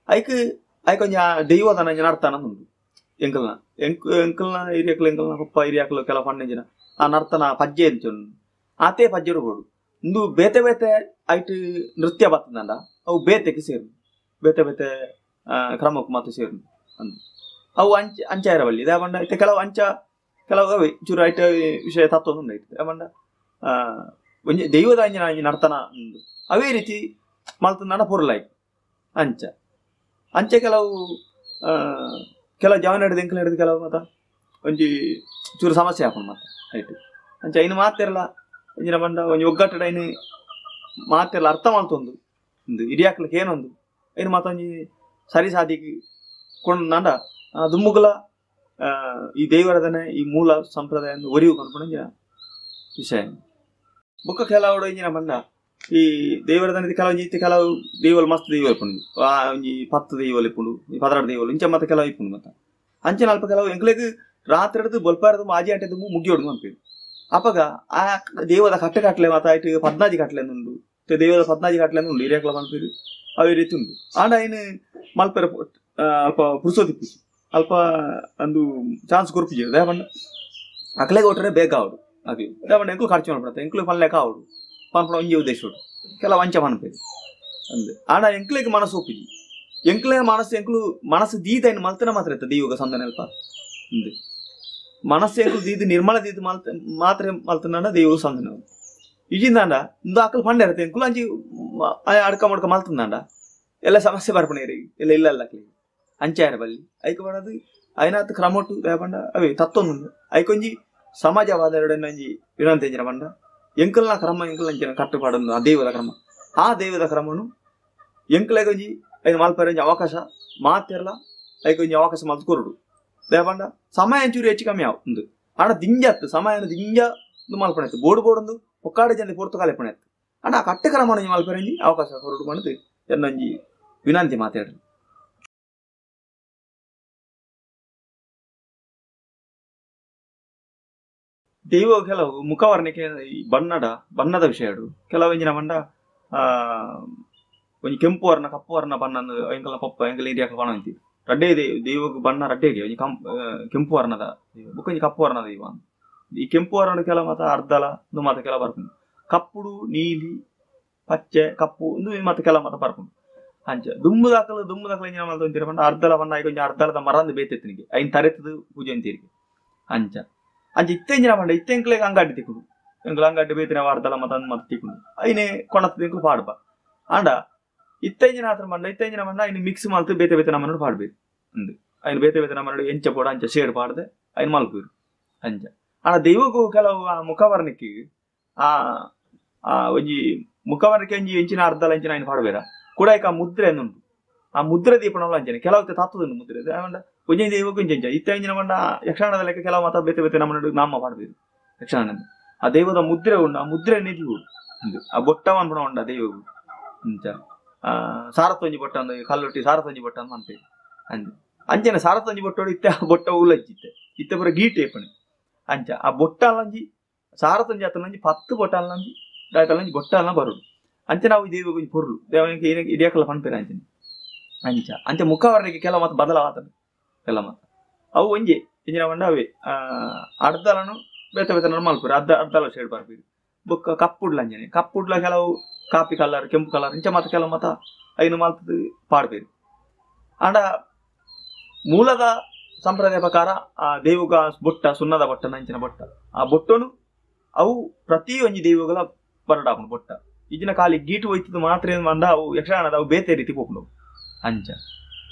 ಐಕ್ ಐಕ್ ಒಂಜಿ ದೈವದ ಒಂಜಿ ನರ್ತನ ಉಂಡು. ಎಂಕಲ್ನ ಎಂಕಲ್ನ ಹಿರಿಯಕ್ಲು ಎಂಕಲ್ನ ಪಪ್ಪ ಹಿರಿಯಕ್ಲು ಕೆಲವು ಪಂಡ ಎಂಚಿನ ಆ ನರ್ತನ ಪಜ್ಜೆ ಎಂಚ ಉಂಡು ಆತೇ ಪಜ್ಜೆಡ್ ಬೋಡು. ಉಂದು ಬೇತೆ ಬೇತೆ ಐಟ್ ನೃತ್ಯ ಬತ್ತುಂಡ ಅವು ಬೇತೆಗ್ ಸೇರು ಬೇತೆ ಬೇತೆ ಕ್ರಮಕ್ಕೆ ಮಾತ ಸೇರು ಅಂದ್ ಅವು ಅಂಚ ಅಂಚ ಇರಬಲ್ಲಿ. ದಾಯೆ ಪಂಡ ಇತ್ತೆ ಕೆಲವು ಅಂಚ ಕೆಲವು ಅವೇ ಚೂರು ಐಟ್ ವಿಷಯ ತತ್ವ ಉಂಡು ಐಟ್. ದಾಯೆ ಪಂಡ ಒಂಜಿ ದೈವದ ಅಂಚಿನ ಒಂಜಿ ನರ್ತನ ಉಂಡು ಅವೇ ರೀತಿ ಮಲ್ತುಂಡ ಪೊರ್ಲಾಯ್ಕ್ ಅಂಚ ಅಂಚೆ ಕೆಲವು ಕೆಲವು ಜವನ ಹಿಡ್ದು ಎಂಕಲ್ ಹಿಡ್ದು ಕೆಲವು ಮಾತ ಒಂಜಿ ಚೂರು ಸಮಸ್ಯೆ ಆಪುಂಡು ಮಾತ ಐಟ್. ಅಂಚ ಐನ್ ಮಾತೆರ್ಲ ಒಂಜಿನ ಪಂಡ ಒಂಜಿ ಒಗ್ಗಟ್ಟಡ ಐನ್ ಮಾತೆರ್ಲ ಅರ್ಥ ಮಲ್ತೊಂದು ಉಂದು ಹಿರಿಯಾಕ್ಲಕ್ ಏನೊಂದು ಐನ್ ಮಾತ ಒಂಜಿ ಸರಿ ಸಾದಿಗ್ ಕೊಂಡಾಂಡ ದುಂಬುಗುಲ ಈ ದೇವರದನೆ ಈ ಮೂಲ ಸಂಪ್ರದಾಯ ಒರಿವು ಪನ್ಪುನ ವಿಷಯ. ಬೊಕ್ಕ ಕೆಲವು ಇಂಜಿನ ಪಂಡ ಈ ದೇವರದನೆ ಕೆಲವು ಇತ್ತೆ ಕೆಲವು ದೇವಲ್ ಮಸ್ತ್ ದೈವಲ್ ಇಪ್ಪುಂಡು, ಒಂಜಿ 10 ದೈವಲ್ ಇಪ್ಪುಂಡು, 16 ದೈವಲ್ ಇಂಚ ಮತ್ತೆ ಕೆಲವು ಇಪ್ಪುಂಡು. ಮತ್ತೆ ಅಂಚನೆ ಅಲ್ಪ ಕೆಲವು ಎಂಕ್ಲೆಗ್ ರಾತ್ರಿ ಹಿಡಿದು ಬೊಲ್ಪಾರದು ಮಾಜಿ ಅಂಟೆ ದುಂಬು ಮುಗಿಯೋಡು ಪನ್ಪೇರು. ಅಪಗ ಆ ದೇವದ ಕಟ್ಟೆ ಕಟ್ಲೆ ಮಾತ ಆಯ್ತು 14 ಕಟ್ಲೆ ಉಂಡು, ದೇವದ 14 ಕಟ್ಲೆ ಉಂಡು ಹಿರಿಯಕ್ಲ ಪನ್ಪೇರು ಅವೇ ರೀತಿ ಉಂಡು. ಆಂಡ ಐನ್ ಮಲ್ಪೆರ ಅಲ್ಪ ಪುರುಸೋದಿಪ್ಪು ಅಲ್ಪ ಅಂದು ಚಾನ್ಸ್ ಕೊರ್ಪಿಜೆ ದಯಪಂಡ ಅಕ್ಲೆಗ್ ಒಟ್ಟರೆ ಬೇಗ ಆವಡು ಅಕ್ಲು ದಯಪಂಡ ಎಂಕ್ಲು ಖರ್ಚು ಮಲ್ಪಡತ್ತೆ ಎಂಕ್ಲು ಪನ್ಲೆಕ ಆವಡು ಪನ್ಪುನ ಒಂಜಿ ಉದ್ದೇಶ ಉಂಡು ಕೆಲವು ಅಂಚ ಪನ್ಪೇರು ಅಂದ್. ಆಂಡ ಎಂಕ್ಲೆಗ್ ಮನಸ್ಸು ಒಪ್ಪಿಜಿ, ಎಂಕ್ಲೆ ಮನಸ್ಸು ಎಂಕ್ಲು ಮನಸ್ಸು ದೀದ ಐನ್ ಮಲ್ತನ ಮಾತ್ರ ಇತ್ತ ದೈವಗ ಸಂದನೆ ಅಲ್ಪ ಅಂದ್ ಮನಸ್ಸು ಎಂಕ್ಲು ದೀದ್ ನಿರ್ಮಲ ದೀದ್ ಮಲ್ತ ಮಾತ್ರ ಮಲ್ತನ ದೈವ ಸಂದನೆ ಇಜಿಂದಾಂಡ ಇಂದು ಅಕ್ಲು ಪಂಡೆ ಇರುತ್ತೆ ಎಂಕ್ಲು ಅಂಚಿ ಅಡ್ಕ ಮಡ್ಕ ಮಲ್ತಂದಾಂಡ ಎಲ್ಲ ಸಮಸ್ಯೆ ಬರ್ಪಣೇರಿ ಎಲ್ಲ ಇಲ್ಲ ಅಲ್ಲ ಅಕ್ಲಿಗೆ ಅಂಚಾರ ಬಲ್ಲಿ ಐಕ ಬಡದು ಐನಾತ್ ಕ್ರಮೊಟ್ಟು ದಯಪಂಡ ಅವೇ ತತ್ವೊಂದು ಐಕೊಂಜಿ ಸಮಾಜವಾದ ಎರಡನ್ನಂಜಿ ವಿನಂತಿ ಎಂಜಿನ ಪಂಡ ಎಂಕಲ್ನ ಕ್ರಮ ಎಂಕಲ್ ಅಂಚಿನ ಕಟ್ಟುಪಾಡೊಂದು ಆ ದೈವದ ಕ್ರಮ, ಆ ದೈವದ ಕ್ರಮನು ಎಂಕಲೆಗೊಂಜಿ ಐನ ಮಲ್ಪರೆ ಅವಕಾಶ ಮಾತೆರ್ಲ ಐಕೊಂಜಿ ಅವಕಾಶ ಮಲ್ತು ಕೊರಡು ದಯಪಂಡ ಸಮಯ ಒಂಚೂರು ಹೆಚ್ಚು ಕಮ್ಮಿ ಆವು ಉಂದು. ಆಂಡ ದಿಂಜ ಅತ್ತು ಸಮಯನ ದಿಂಜ ಒಂದು ಮಲ್ಪಣೆ ಇತ್ತು ಬೋಡು ಬೋಡೊಂದು ಒಕ್ಕಾಡೆ ಜನ ಪೊರ್ತುಕಾಲ ಎಪ್ಪಣೆ ಇತ್ತು. ಆಂಡ ಆ ಕಟ್ಟೆ ಕ್ರಮನ ಮಲ್ಪರೆ ಅವಕಾಶ ಕೊರಡು ಪಂಡ್ದ್ ಎನ್ನೊಂಜಿ ವಿನಂತಿ ಮಾತಾಡ. ದೈವ ಕೆಲವು ಮುಖವರ್ಣಿಕೆ ಈ ಬಣ್ಣದ ಬಣ್ಣದ ವಿಷಯಡು ಕೆಲವು ಇಂಜಿನ ಬಂಡ ಒಂಜಿ ಕೆಂಪು ವರ್ಣ ಕಪ್ಪು ವರ್ಣ ಬಣ್ಣ ಎಂಕಲ್ನ ಪಪ್ಪ ಎಂಕಲ್ ಏರಿಯಾಕ ಬಣ್ಣ ಅಂತೀವಿ ರಡ್ಡೆ ದೈವಗ್ ಬಣ್ಣ ರಡ್ಡೆಗೆ ಒಂಜಿ ಕೆಂಪು ವರ್ಣದ ಬೊಕ್ಕ ಒಂಜಿ ಕಪ್ಪು ವರ್ಣದ ದೈವ. ಈ ಕೆಂಪು ವರ್ಣ ಕೆಲವು ಮಾತ ಅರ್ಧಲ ಇಂದು ಮಾತ ಕೆಲವು ಬರ್ಪುಂಡು, ಕಪ್ಪುಡು ನೀಲಿ ಪಚ್ಚೆ ಕಪ್ಪು ಇಂದು ಮಾತ ಕೆಲವು ಮಾತ ಬರ್ಪುಂಡು. ಅಂಚ ದುಂಬು ದಾಖಲು ದುಂಬು ದಾಖಲು ಇಂಜಿನ ಮಲ್ತ ಒಂಜಿ ಪಂಡ ಅರ್ಧಲ ಬಣ್ಣ ಐಕೊಂಜಿ ಅರ್ಧಲದ ಮರಂದು ಬೇತೆತ್ತಿನಿಗೆ ಐನ್ ತರೆತದು ಪೂಜೆ ಅಂತೀರಿಗೆ ಅಂಚ ಅಂಚ ಇತ್ತೆ ಇಂಜಿನ ಪಂಡ ಇತ್ತೆ ಎಂಕ್ಲೆಗ್ ಅಂಗಾಡಿ ತಿಕ್ಕುಂಡು ಎಂಕ್ಲು ಅಂಗಾಡಿ ಬೇತಿನ ಅರ್ಧಲ ಮತ ಮತ ತಿಕ್ಕುಂಡು ಐನೇ ಕೊಣತದ ಎಂಕ್ಲು ಪಾಡ್ಬ. ಆಂಡ ಇತ್ತೆ ಇಂಜಿನ ಆತ್ರ ಪಂಡ ಇತ್ತೆ ಇಂಜಿನ ಪಂಡ ಐನ್ ಮಿಕ್ಸ್ ಮಲ್ತು ಬೇತೆ ಬೇತೆ ನಮ್ಮನ್ನು ಪಾಡ್ಬೇಕು ಅಂದ್ ಐನ್ ಬೇತೆ ಬೇತೆ ನಮ್ಮನ್ನು ಎಂಚ ಪೋಡ ಅಂಚ ಶೇಡ್ ಪಾಡ್ದೆ ಐನ್ ಮಲ್ಪುರು ಅಂಚ. ಆಂಡ ದೈವಕ್ಕೂ ಕೆಲವು ಆ ಮುಖವರ್ಣಕ್ಕೆ ಆ ಆ ಒಂಜಿ ಮುಖವರ್ಣಕ್ಕೆ ಒಂಜಿ ಎಂಚಿನ ಅರ್ಧಲ ಎಂಚಿನ ಐನ್ ಪಾಡ್ಬೇರ ಕೂಡ ಆ ಮುದ್ರೆ ಉಂಟು ಆ ಮುದ್ರೆ ದೀಪನವಲ್ಲ ಅಂಚನೆ ಕೆಲವು ತತ್ತದುಂಡು ಮುದ್ರೆ ಪಂಡ ಒಂಜಿ ದೈವಕ್ಕೂ ಇಂಚ ಇತ್ತೆ ಇಂಜಿನ ಪಂಡ ಯಕ್ಷಗಾನದ ಲೆಕ್ಕ ಕೆಲವು ಮಾತ ಬೇತೆ ಬೇತೆ ನಮ್ಮ ನಾಮ ಪಾಡ್ಬೇಕು ಯಕ್ಷಗಾನ. ಆ ದೈವದ ಮುದ್ರೆ ಉಂಡು ಆ ಮುದ್ರೆ ನಿಜು ಉಂಡು ಆ ಬೊಟ್ಟ ಅನ್ಪುಣ ಉಂಡು ಆ ದೈವಗೂ ಅಂಚ ಸಾರತ್ತೊಂಜಿ ಬೊಟ್ಟ ಅಂದು ಕಲ್ಲೊಟ್ಟಿ ಸಾರತ್ತೊಂಜಿ ಬೊಟ್ಟ ಅಂತ ಅನ್ಪೇರು ಅಂದ್ ಅಂಚನೆ ಸಾರತ್ತೊಂಜಿ ಬೊಟ್ಟೋಡು ಇತ್ತೆ ಆ ಬೊಟ್ಟ ಉಲಜ್ಜಿತ್ತೆ ಇತ್ತೆ ಪೂರ ಗೀಟೆ ಏಪಣೆ ಅಂಚ ಆ ಬೊಟ್ಟ ಅಲ್ಲಂಜಿ ಸಾರತ್ತೊಂಜಿ ಅತ್ತಲಂಜಿ 10 ಬೊಟ್ಟ ಅಲ್ಲಂಜಿ ದಾಯ್ತಲ್ಲಂಜಿ ಬೊಟ್ಟ ಅಲ್ಲ ಬರುಡು ಅಂಚೆ ನಾವು ದೈವ ಒಂಜಿ ಪೊರ್ಲು ದೇವನಿಗೆ ಇಡಿಯಾಕಲ್ಲ ಪನ್ಪೇರು ಅಂಚನೆ ಅಂಚ ಅಂಚೆ ಮುಖವರ್ಣಿಗೆ ಕೆಲವು ಮಾತು ಬದಲಾವತದೆ ಕೆಲವು ಮಾತು ಅವು ಒಂಜಿ ಇಂಜಿನ ಪಂಡ ಅವೇ ಅರ್ಧಲನು ಬೇತೆ ಬೇತೆ ಮಲ್ಪುರು ಅರ್ಧ ಅರ್ಧಲ ಶೇಡ್ ಬರ್ಪೇರು. ಬೊಕ್ಕ ಕಪ್ಪುಡ್ಲ ಅಂಜನೆ ಕಪ್ಪುಡ್ಲ ಕೆಲವು ಕಾಪಿ ಕಲರ್ ಕೆಂಪು ಕಲರ್ ಇಂಚ ಮಾತ ಕೆಲವು ಮಾತ ಐನು ಮಲ್ತದು ಪಾಡ್ಪೇರು. ಆಂಡ ಮೂಲದ ಸಂಪ್ರದಾಯ ಪ್ರಕಾರ ಆ ದೇವುಗ ಬೊಟ್ಟ ಸುಣ್ಣದ ಬೊಟ್ಟ ನಂಚಿನ ಬೊಟ್ಟ ಆ ಬೊಟ್ಟನು ಅವು ಪ್ರತಿ ಒಂಜಿ ದೇವುಗಳ ಬರಡಾಪುಂಡು ಬೊಟ್ಟ ಇಜಿನ ಖಾಲಿ ಗೀಟು ಹೋಯ್ತದ ಮಾತ್ರ ಏನು ಮಂಡ ಅವು ಯಕ್ಷಗಾನದ ಅವು ಬೇತೆ ರೀತಿ ಪೋಪುಂಡು ಅಂಚ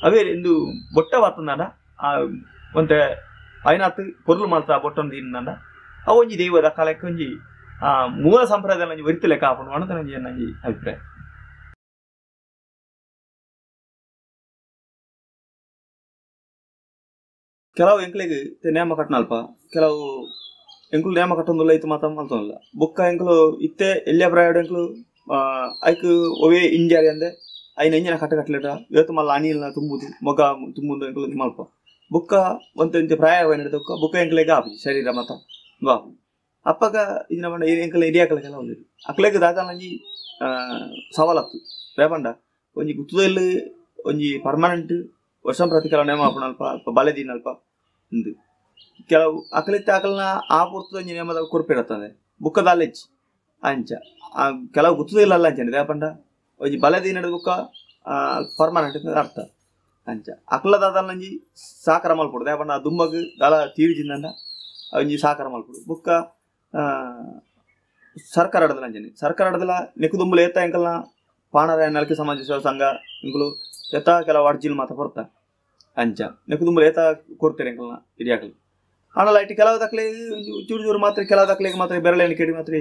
ಅವೇ ಇಂದು ಬೊಟ್ಟ ಬತ್ತಂದಾಂಡ ಆ ಒಂತೆ ಐನಾತ್ ಪೊರ್ಲು ಮಲ್ತ ಆ ಬೊಟ್ಟನ್ನು ತಿಂದಾಂಡ ಅವು ಒಂಜಿ ದೈವದ ಕಾಲಕ್ಕೆ ಒಂಜಿ ಆ ಮೂಲ ಸಂಪ್ರದಾಯ ಒಂಜಿ ಒರಿತು ಲೆಕ್ಕ ಆಪುಂಡು ಅನ್ನೋದು ನಂಜಿ ನಂಜಿ ಅಭಿಪ್ರಾಯ. ಕೆಲವು ಎಂಕ್ಲೆಗ್ ನೇಮ ಕಟ್ಟನಲ್ಪ ಕೆಲವು ಎಂಕುಲು ನೇಮ ಕಟ್ಟೊಂದುಲ್ಲ ಇತ್ತು ಮಾತ ಮಲ್ತೊಂದುಲ್ಲ ಬೊಕ್ಕ ಎಂಕುಲು ಇತ್ತೆ ಎಲ್ಲಿಯ ಪ್ರಾಯಡ್ ಎಂಕುಲು ಐಕ್ ಒವೇ ಇಂಜಾರಿ ಅಂದೆ ಐನ ಇಂಜಿನ ಕಟ್ಟ ಕಟ್ಟಲೇಟ ಇವತ್ತು ಮಲ್ಲ ಅನಿಲ್ನ ತುಂಬುದು ಮೊಗ ತುಂಬುದು ಎಂಕುಲು ಮಲ್ಪ ಬೊಕ್ಕ ಒಂತೆ ಒಂತೆ ಪ್ರಾಯ ಬೊಕ್ಕ ಬೊಕ್ಕ ಎಂಕ್ಲೆಗ್ ಆಪುಜಿ ಶರೀರ ಮಾತ ಬಾಪು ಅಪ್ಪಗ ಇಂಜಿನ ಪಂಡ ಎಂಕಲ ಹಿರಿಯಾಕಲ ಕೆಲವು ಉಂಡು ಅಕ್ಲೆಗ್ ದಾದಾಲಂಜಿ ಸವಾಲತ್ತು ರೇಪಂಡ ಒಂಜಿ ಗುತ್ತದಲ್ಲಿ ಒಂಜಿ ಪರ್ಮನೆಂಟ್ ವರ್ಷ ಪ್ರತಿ ಕೆಲವು ನೇಮ ಆಪುನಲ್ಪ ಅಲ್ಪ ಬಲೆ ದಿನಲ್ಪ ಉಂದು ಕೆಲವು ಅಕಲಿತ್ತ ಅಕಲ್ನ ಆ ಪೊರ್ತದ ಒಂಜಿ ನೇಮದ ಕೊರ್ಪಿಡತ್ತಂದೆ ಬುಕ್ಕದ ಅಲ್ಲೆಚ್ಚಿ ಅಂಚ ಆ ಕೆಲವು ಗುತ್ತದಿಲ್ಲ ಅಲ್ಲ ಅಂಚನೆ ದೇಪಂಡ ಒಂಜಿ ಬಲೆ ದಿನದ ಬುಕ್ಕ ಪರ್ಮನೆಂಟ್ ಅರ್ಥ ಅಂಚ ಅಕಲ ದಾದಾಲಂಜಿ ಸಾಕರ ಮಲ್ಪೊಡು ದೇಪಂಡ ಆ ದುಂಬಗ್ ದಾಲ ತೀರಿಜಿಂದಂಡ ಒಂಜಿ ಸಾಕರ ಮಲ್ಪೊಡು ಬುಕ್ಕ ಸರ್ಕಾರ ಅಡದಲ ಅಂಚನೆ ಸರ್ಕಾರ ಅಡದಲ ನೆಕ್ಕು ದುಂಬುಲು ಏತ ಎಂಕಲ್ನ ಪಾಣರಾಯ ನಲ್ಕೆ ಸಮಾಜ ಸೇವಾ ಸಂಘ ಎಂಕುಲು ಏತ ಕೆಲವು ಅರ್ಜಿಲ್ ಮಾತ ಕೊರ್ತ ಅಂಚ ನೆಕ್ಕು ದುಂಬುಲು ಏತ ಕೊರ್ತಾರೆ ಎಂಕಲ್ನ ಹಿರಿಯಾಕಲು ಆಂಡಲ ಇಟ್ಟು ಕೆಲವು ದಾಖಲೆ ಚೂರು ಚೂರು ಮಾತ್ರ ಕೆಲವು ದಾಖಲೆಗೆ ಮಾತ್ರ ಬೆರಳೆಣ್ಣೆ ಕೆಡಿ ಮಾತ್ರ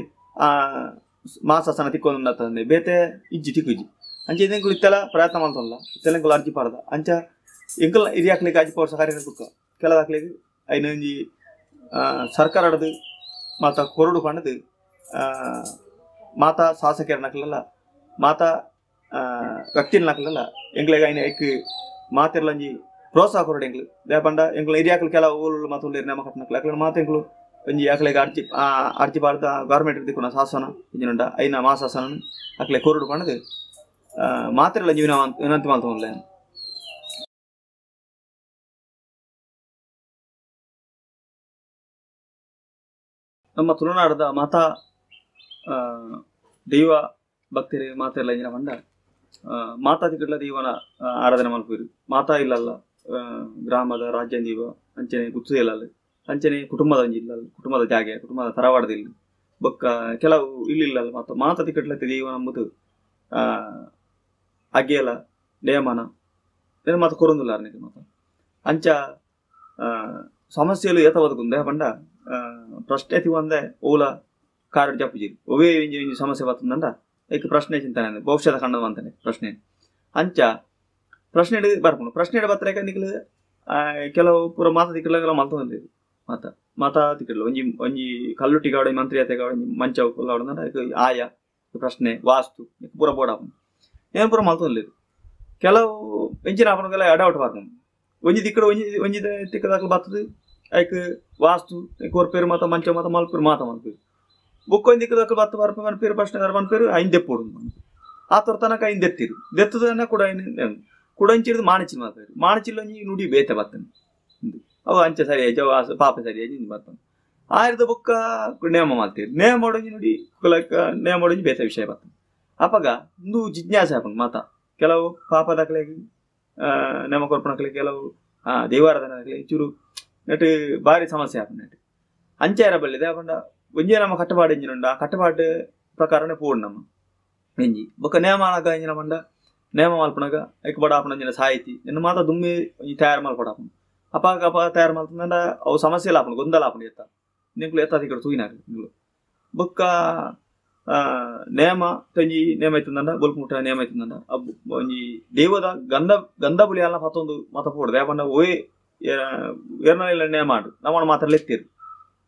ಮಾಸಾಸನ ತಿಕ್ಕೊಂದು ಬೇತೆ ಇಜ್ಜಿ ತಿಕ್ಕು ಅಂಚ ಎಂಕುಲು ಇತ್ತೆಲ್ಲ ಪ್ರಯತ್ನ ಮಲ್ತೊಲ್ಲ ಇತ್ತೆಲ್ಲ ಎಂಕುಲು ಅರ್ಜಿ ಪಾಡ್ದ ಅಂಚ ಎಂಕುಲು ಹಿರಿಯಾಕ್ಲಿಗೆ ಅರ್ಜಿ ಪೋರ್ಸ ಕಾರ್ಯ ಬುಕ್ಕ ಕೆಲವು ದಾಖಲೆಗೆ ಐನ ಒಂಜಿ ಸರ್ಕಾರಡ್ದು ಮಾತ ಕೊರಡು ಪಂಡದು ಮಾತಾ ಶಾಸಕರನಕ್ಲೆಲ್ಲ ಮಾತಾ ವ್ಯಕ್ತಿನಕ್ಲೆಲ್ಲ ಎಂಕ್ಲೆಗ್ ಐನ ಐಕ್ ಮಾತೆರ್ಲ ಒಂಜಿ ಪ್ರೋತ್ಸಾಹ ಕೊರಡು ಎಂಕ್ಲು ದಾಯೆ ಪಂಡ ಎಂಕ್ಲ ಹಿರಿಯಾಕ್ಲು ಕೆಲವು ಓಲು ಮಾತ ಉಲ್ಲೆರ್ ನೇಮ ಕಟ್ಟುನಕ್ಲು ಅಕ್ಲೆನ ಮಾತ ಎಂಕ್ಲು ಒಂಜಿ ಅಕ್ಲೆಗ್ ಅರ್ಜಿ ಅರ್ಜಿ ಪಾಡ್ದ್ ಗವರ್ಮೆಂಟ್ ತಿಕ್ಕುನ ಶಾಸನ ಇಂಚಿನ ಐನ ಮಾಸಾಸನ ಅಕ್ಲೆ ಕೊರಡು ಪಂಡದು ಮಾತೆರ್ಲ ಒಂಜಿ ವಿನಂತಿ ಮಲ್ತೊಂದುಲ್ಲೆ. ನಮ್ಮ ತುಳುನಾಡದ ಮಾತಾ ದೈವ ಭಕ್ತರು ಮಾತೆರ್ಲ ಇಂಚಿನ ಪಂಡ ಮಾತಾ ತಿಕ್ಕಡ್ಲ ದೈವನ ಆರಾಧನೆ ಮಲ್ಪುವೆರ್. ಮಾತಾ ಇಲ್ಲಲ್ಲ ಗ್ರಾಮದ ರಾಜ್ಯ ದೈವ ಅಂಚನೆ ಗುತ್ತು ಇಲ್ಲಲ್ಲ ಅಂಚನೆ ಕುಟುಂಬದ ಒಂಜಿ ಇಲ್ಲಲ್ಲ ಕುಟುಂಬದ ಜಾಗೆ ಕುಟುಂಬದ ತರವಾಡದ ಇಲ್ಲು ಬೊಕ್ಕ ಕೆಲವು ಇಲ್ಲಿಲ್ಲಲ್ಲ ಮಾತ ಮಾತಾ ತಿಕ್ಕಡ್ಲ ದೈವ ನಂಬುದು ಅಗ್ಗೇಲ ನೇಮನ ಮಾತ ಕೊರೊಂದುಲ್ಲ ಅರ್ನೆಗ್ ಮಾತ ಅಂಚ ಸಮಸ್ಯೆಲು ಏತ ಬದುಕುಂಡು ಪಂಡ ಪ್ರಶ್ನೆ ತಿವಂದೆ ಓಲ ಕಾರ್ ಜಪ್ಪುಜಿ ಒವೇ ಒಂಜಿ ಒಂಜಿ ಸಮಸ್ಯೆ ಬತ್ತುಂಡ ಐಕ್ ಪ್ರಶ್ನೆ ಚಿಂತನೆ ಭವಿಷ್ಯದ ಕಂಡದ ಅಂತಾನೆ ಪ್ರಶ್ನೆ ಅಂಚ ಪ್ರಶ್ನೆ ಬರ್ಪುಂಡು. ಪ್ರಶ್ನೆ ಬತ್ತರೆ ನಿಕ್ಲು ಕೆಲವು ಪೂರ ಮಾತಾ ತಿಕ್ಕಡ್ಲ ಮಲ್ತೊಂದುಲ್ಲೆರ್ ಮಾತ ಮಾತಾ ತಿಕ್ಕಡ್ಲ ಒಂಜಿ ಒಂಜಿ ಕಲ್ಲುಟ್ಟಿ ಗಾವಡ್ ಮಂತ್ರಿ ಆತೆ ಗಾವಡ್ ಒಂಜಿ ಮಂಚ ಗಾವಡ್ ಐಕ್ ಆಯ ಪ್ರಶ್ನೆ ವಾಸ್ತು ಪೂರ ಬೋಡಾಪುಂಡು ಏನ್ ಪೂರ ಮಲ್ತೊಂದುಲ್ಲೆರ್. ಕೆಲವು ಎಂಚಿನ ಆಪುನಗಲ ಎಡವಟ್ಟು ಬರ್ಪುಂಡು ಒಂಜಿ ದಿಕ್ಕಡ್ ಒಂಜಿ ಒಂಜಿ ತಿಕ್ಕದಾಕಲು ಬತ್ತುದು ಐಕ್ ವಾಸ್ತು ಕೊರ್ಪೇರು ಮಾತ ಮಂಚ ಮಾತ ಮಲ್ಪೇರು ಮಾತ ಮಲ್ಪೇರು ಬೊಕ್ಕ ಒಂಜಿ ದಿಕ್ಕದಕಲು ಬತ್ತು ಬರ್ಪೆ ಮನ್ಪೇರು ಪ್ರಶ್ನೆ ಮನ್ಪೇರು ಐನ್ ದೆಪ್ಪೊಡು ಆ ತನಕ ಐನ್ ದೆತ್ತೀರು ದೆತ್ತದನ್ನ ಕೂಡ ಐನ್ ಕೂಡ ಇಂಚಿಡ್ದು ಮಾಣಚಿಲ್ ಮಾತಾರು ಮಾಣಚಿಲ್ ಒಂಜಿ ನುಡಿ ಬೇತೆ ಬತ್ತನೆ ಅವು ಅಂಚೆ ಸರಿ ಆಯ್ತು ಪಾಪ ಸರಿ ಆಯ್ತು ಇಂಚ ಬತ್ತನೆ ಆಯ್ದ ಬೊಕ್ಕ ನೇಮ ಮಲ್ತೇರು ನೇಮ ಒಂಜಿ ನುಡಿ ಕುಲಕ್ಕ ನೇಮ ಒಂಜಿ ಬೇತೆ ವಿಷಯ ಬತ್ತನೆ. ಅಪಗ ಉಂದು ಜಿಜ್ಞಾಸೆ ಆಪುಂಡು ಮಾತ ಕೆಲವು ಪಾಪದಕ್ಲೆಗ್ ನೇಮ ಕೊರ್ಪುನಕ್ಲೆಗ್ ಕೆಲವು ದೈವಾರಾಧನೆದಕ್ಲೆಗ್ ಚೂರು ನೆಟ್ ಬಾರಿ ಸಮಸ್ಯೆ ಆಪುಂಡು ನೆಟ್ ಅಂಚೆ ಇರ ಬಲ್ಲಿ ದಾಯೆ ಪಂಡ ಒಂಜೇ ನಮ್ಮ ಕಟ್ಟುಪಾಡು ಎಂಚಿನ ಉಂಡು ಆ ಕಟ್ಟುಪಾಡು ಪ್ರಕಾರನೇ ಪೋಡು ನಮ್ಮ ಎಂಜಿ ಬೊಕ್ಕ ನೇಮ ಆನಗ ಎಂಚಿನ ಪಂಡ ನೇಮ ಮಲ್ಪುನಗ ಐಕ್ ಬೋಡ ಆಪುನ ಒಂಜಿನ ಸಾಹಿತಿ ನೆನ್ ಮಾತ ದುಂಬಿ ಒಂಜಿ ತಯಾರು ಮಲ್ಪೊಡಾಪುಂಡು. ಅಪಾಗ ಅಪಾಗ ತಯಾರು ಮಲ್ತುಂಡ ಅವು ಸಮಸ್ಯೆಲ ಆಪುಂಡು ಗೊಂದಲ ಆಪುಂಡು ಎತ್ತ ನಿಂಕ್ಲು ಎತ್ತ ತಿಕ್ಕಡ್ ತೂಯಿನಾಕ್ಲು ನಿಂಕ್ಲು ಬೊಕ್ಕ ನೇಮ ಒಂಜಿ ನೇಮ ಇತ್ತುಂಡ ಬೊಲ್ಪು ಮುಟ್ಟ ನೇಮ ಇತ್ತುಂಡ ಒಂಜಿ ದೈವದ ಗಂಧ ಗಂಧ ಬುಲಿಯಾಲ್ನ ಪತ್ತೊಂದು ಮಾತ ಪೋಡು ದಾಯೆ ಪಂಡ ಒಯ್ ಏರ್ನ ನೇಮ ಆಂಡ್ ನಮನ ಮಾತ್ರ ಲೆತ್ತೆರ್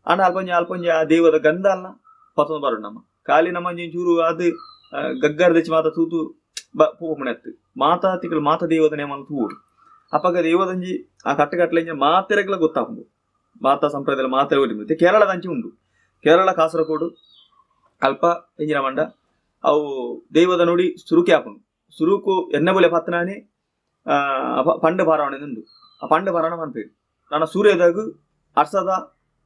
ಆಂಡ ಅಲ್ಪೊಂಜಿ ಅಲ್ಪೊಂಜಿ ಆ ದೈವದ ಗಂಧ ಅಲ್ನ ಪತ್ತೊಂದು ಬರೋಡು ನಮ್ಮ ಖಾಲಿ ನಮ್ಮ ಒಂಜಿ ಚೂರು ಅದು ಗಗ್ಗರ ದೆಚ್ಚಿ ಮಾತ ತೂತು ಪೋಪುಣೆತ್ತು ಮಾತಾ ತಿಕ್ಕಲು ಮಾತ ದೈವದ ನೇಮನ ತೂವೊಡು. ಅಪಗ ದೈವದಂಜಿ ಆ ಕಟ್ಟುಕಟ್ಲೆ ಇಂಚ ಮಾತೆರೆಗ್ಲ ಗೊತ್ತಾಪುಂಡು ಮಾತಾ ಸಂಪ್ರದಾಯ ಮಾತೆರೆ ಒರಿಪುಂಡು. ಕೇರಳದ ಅಂಚಿ ಉಂಡು ಕೇರಳ ಕಾಸರಗೋಡು ಅಲ್ಪ ಎಂಜಿನ ಪಂಡ ಅವು ದೈವದ ನುಡಿ ಸುರುಕೆ ಆಪುಂಡು ಸುರುಕು ಎಣ್ಣೆ ಬೊಲೆ ಪತ್ತನಾನೆ ಪಂಡ ಪಾರಾವಣೆ ಉಂಡು ಆ ಪಂಡ ಪಾರಾವಣ ಪನ್ಪೆರ್ ನನ ಸೂರ್ಯದಾಗ ಅರ್ಸದ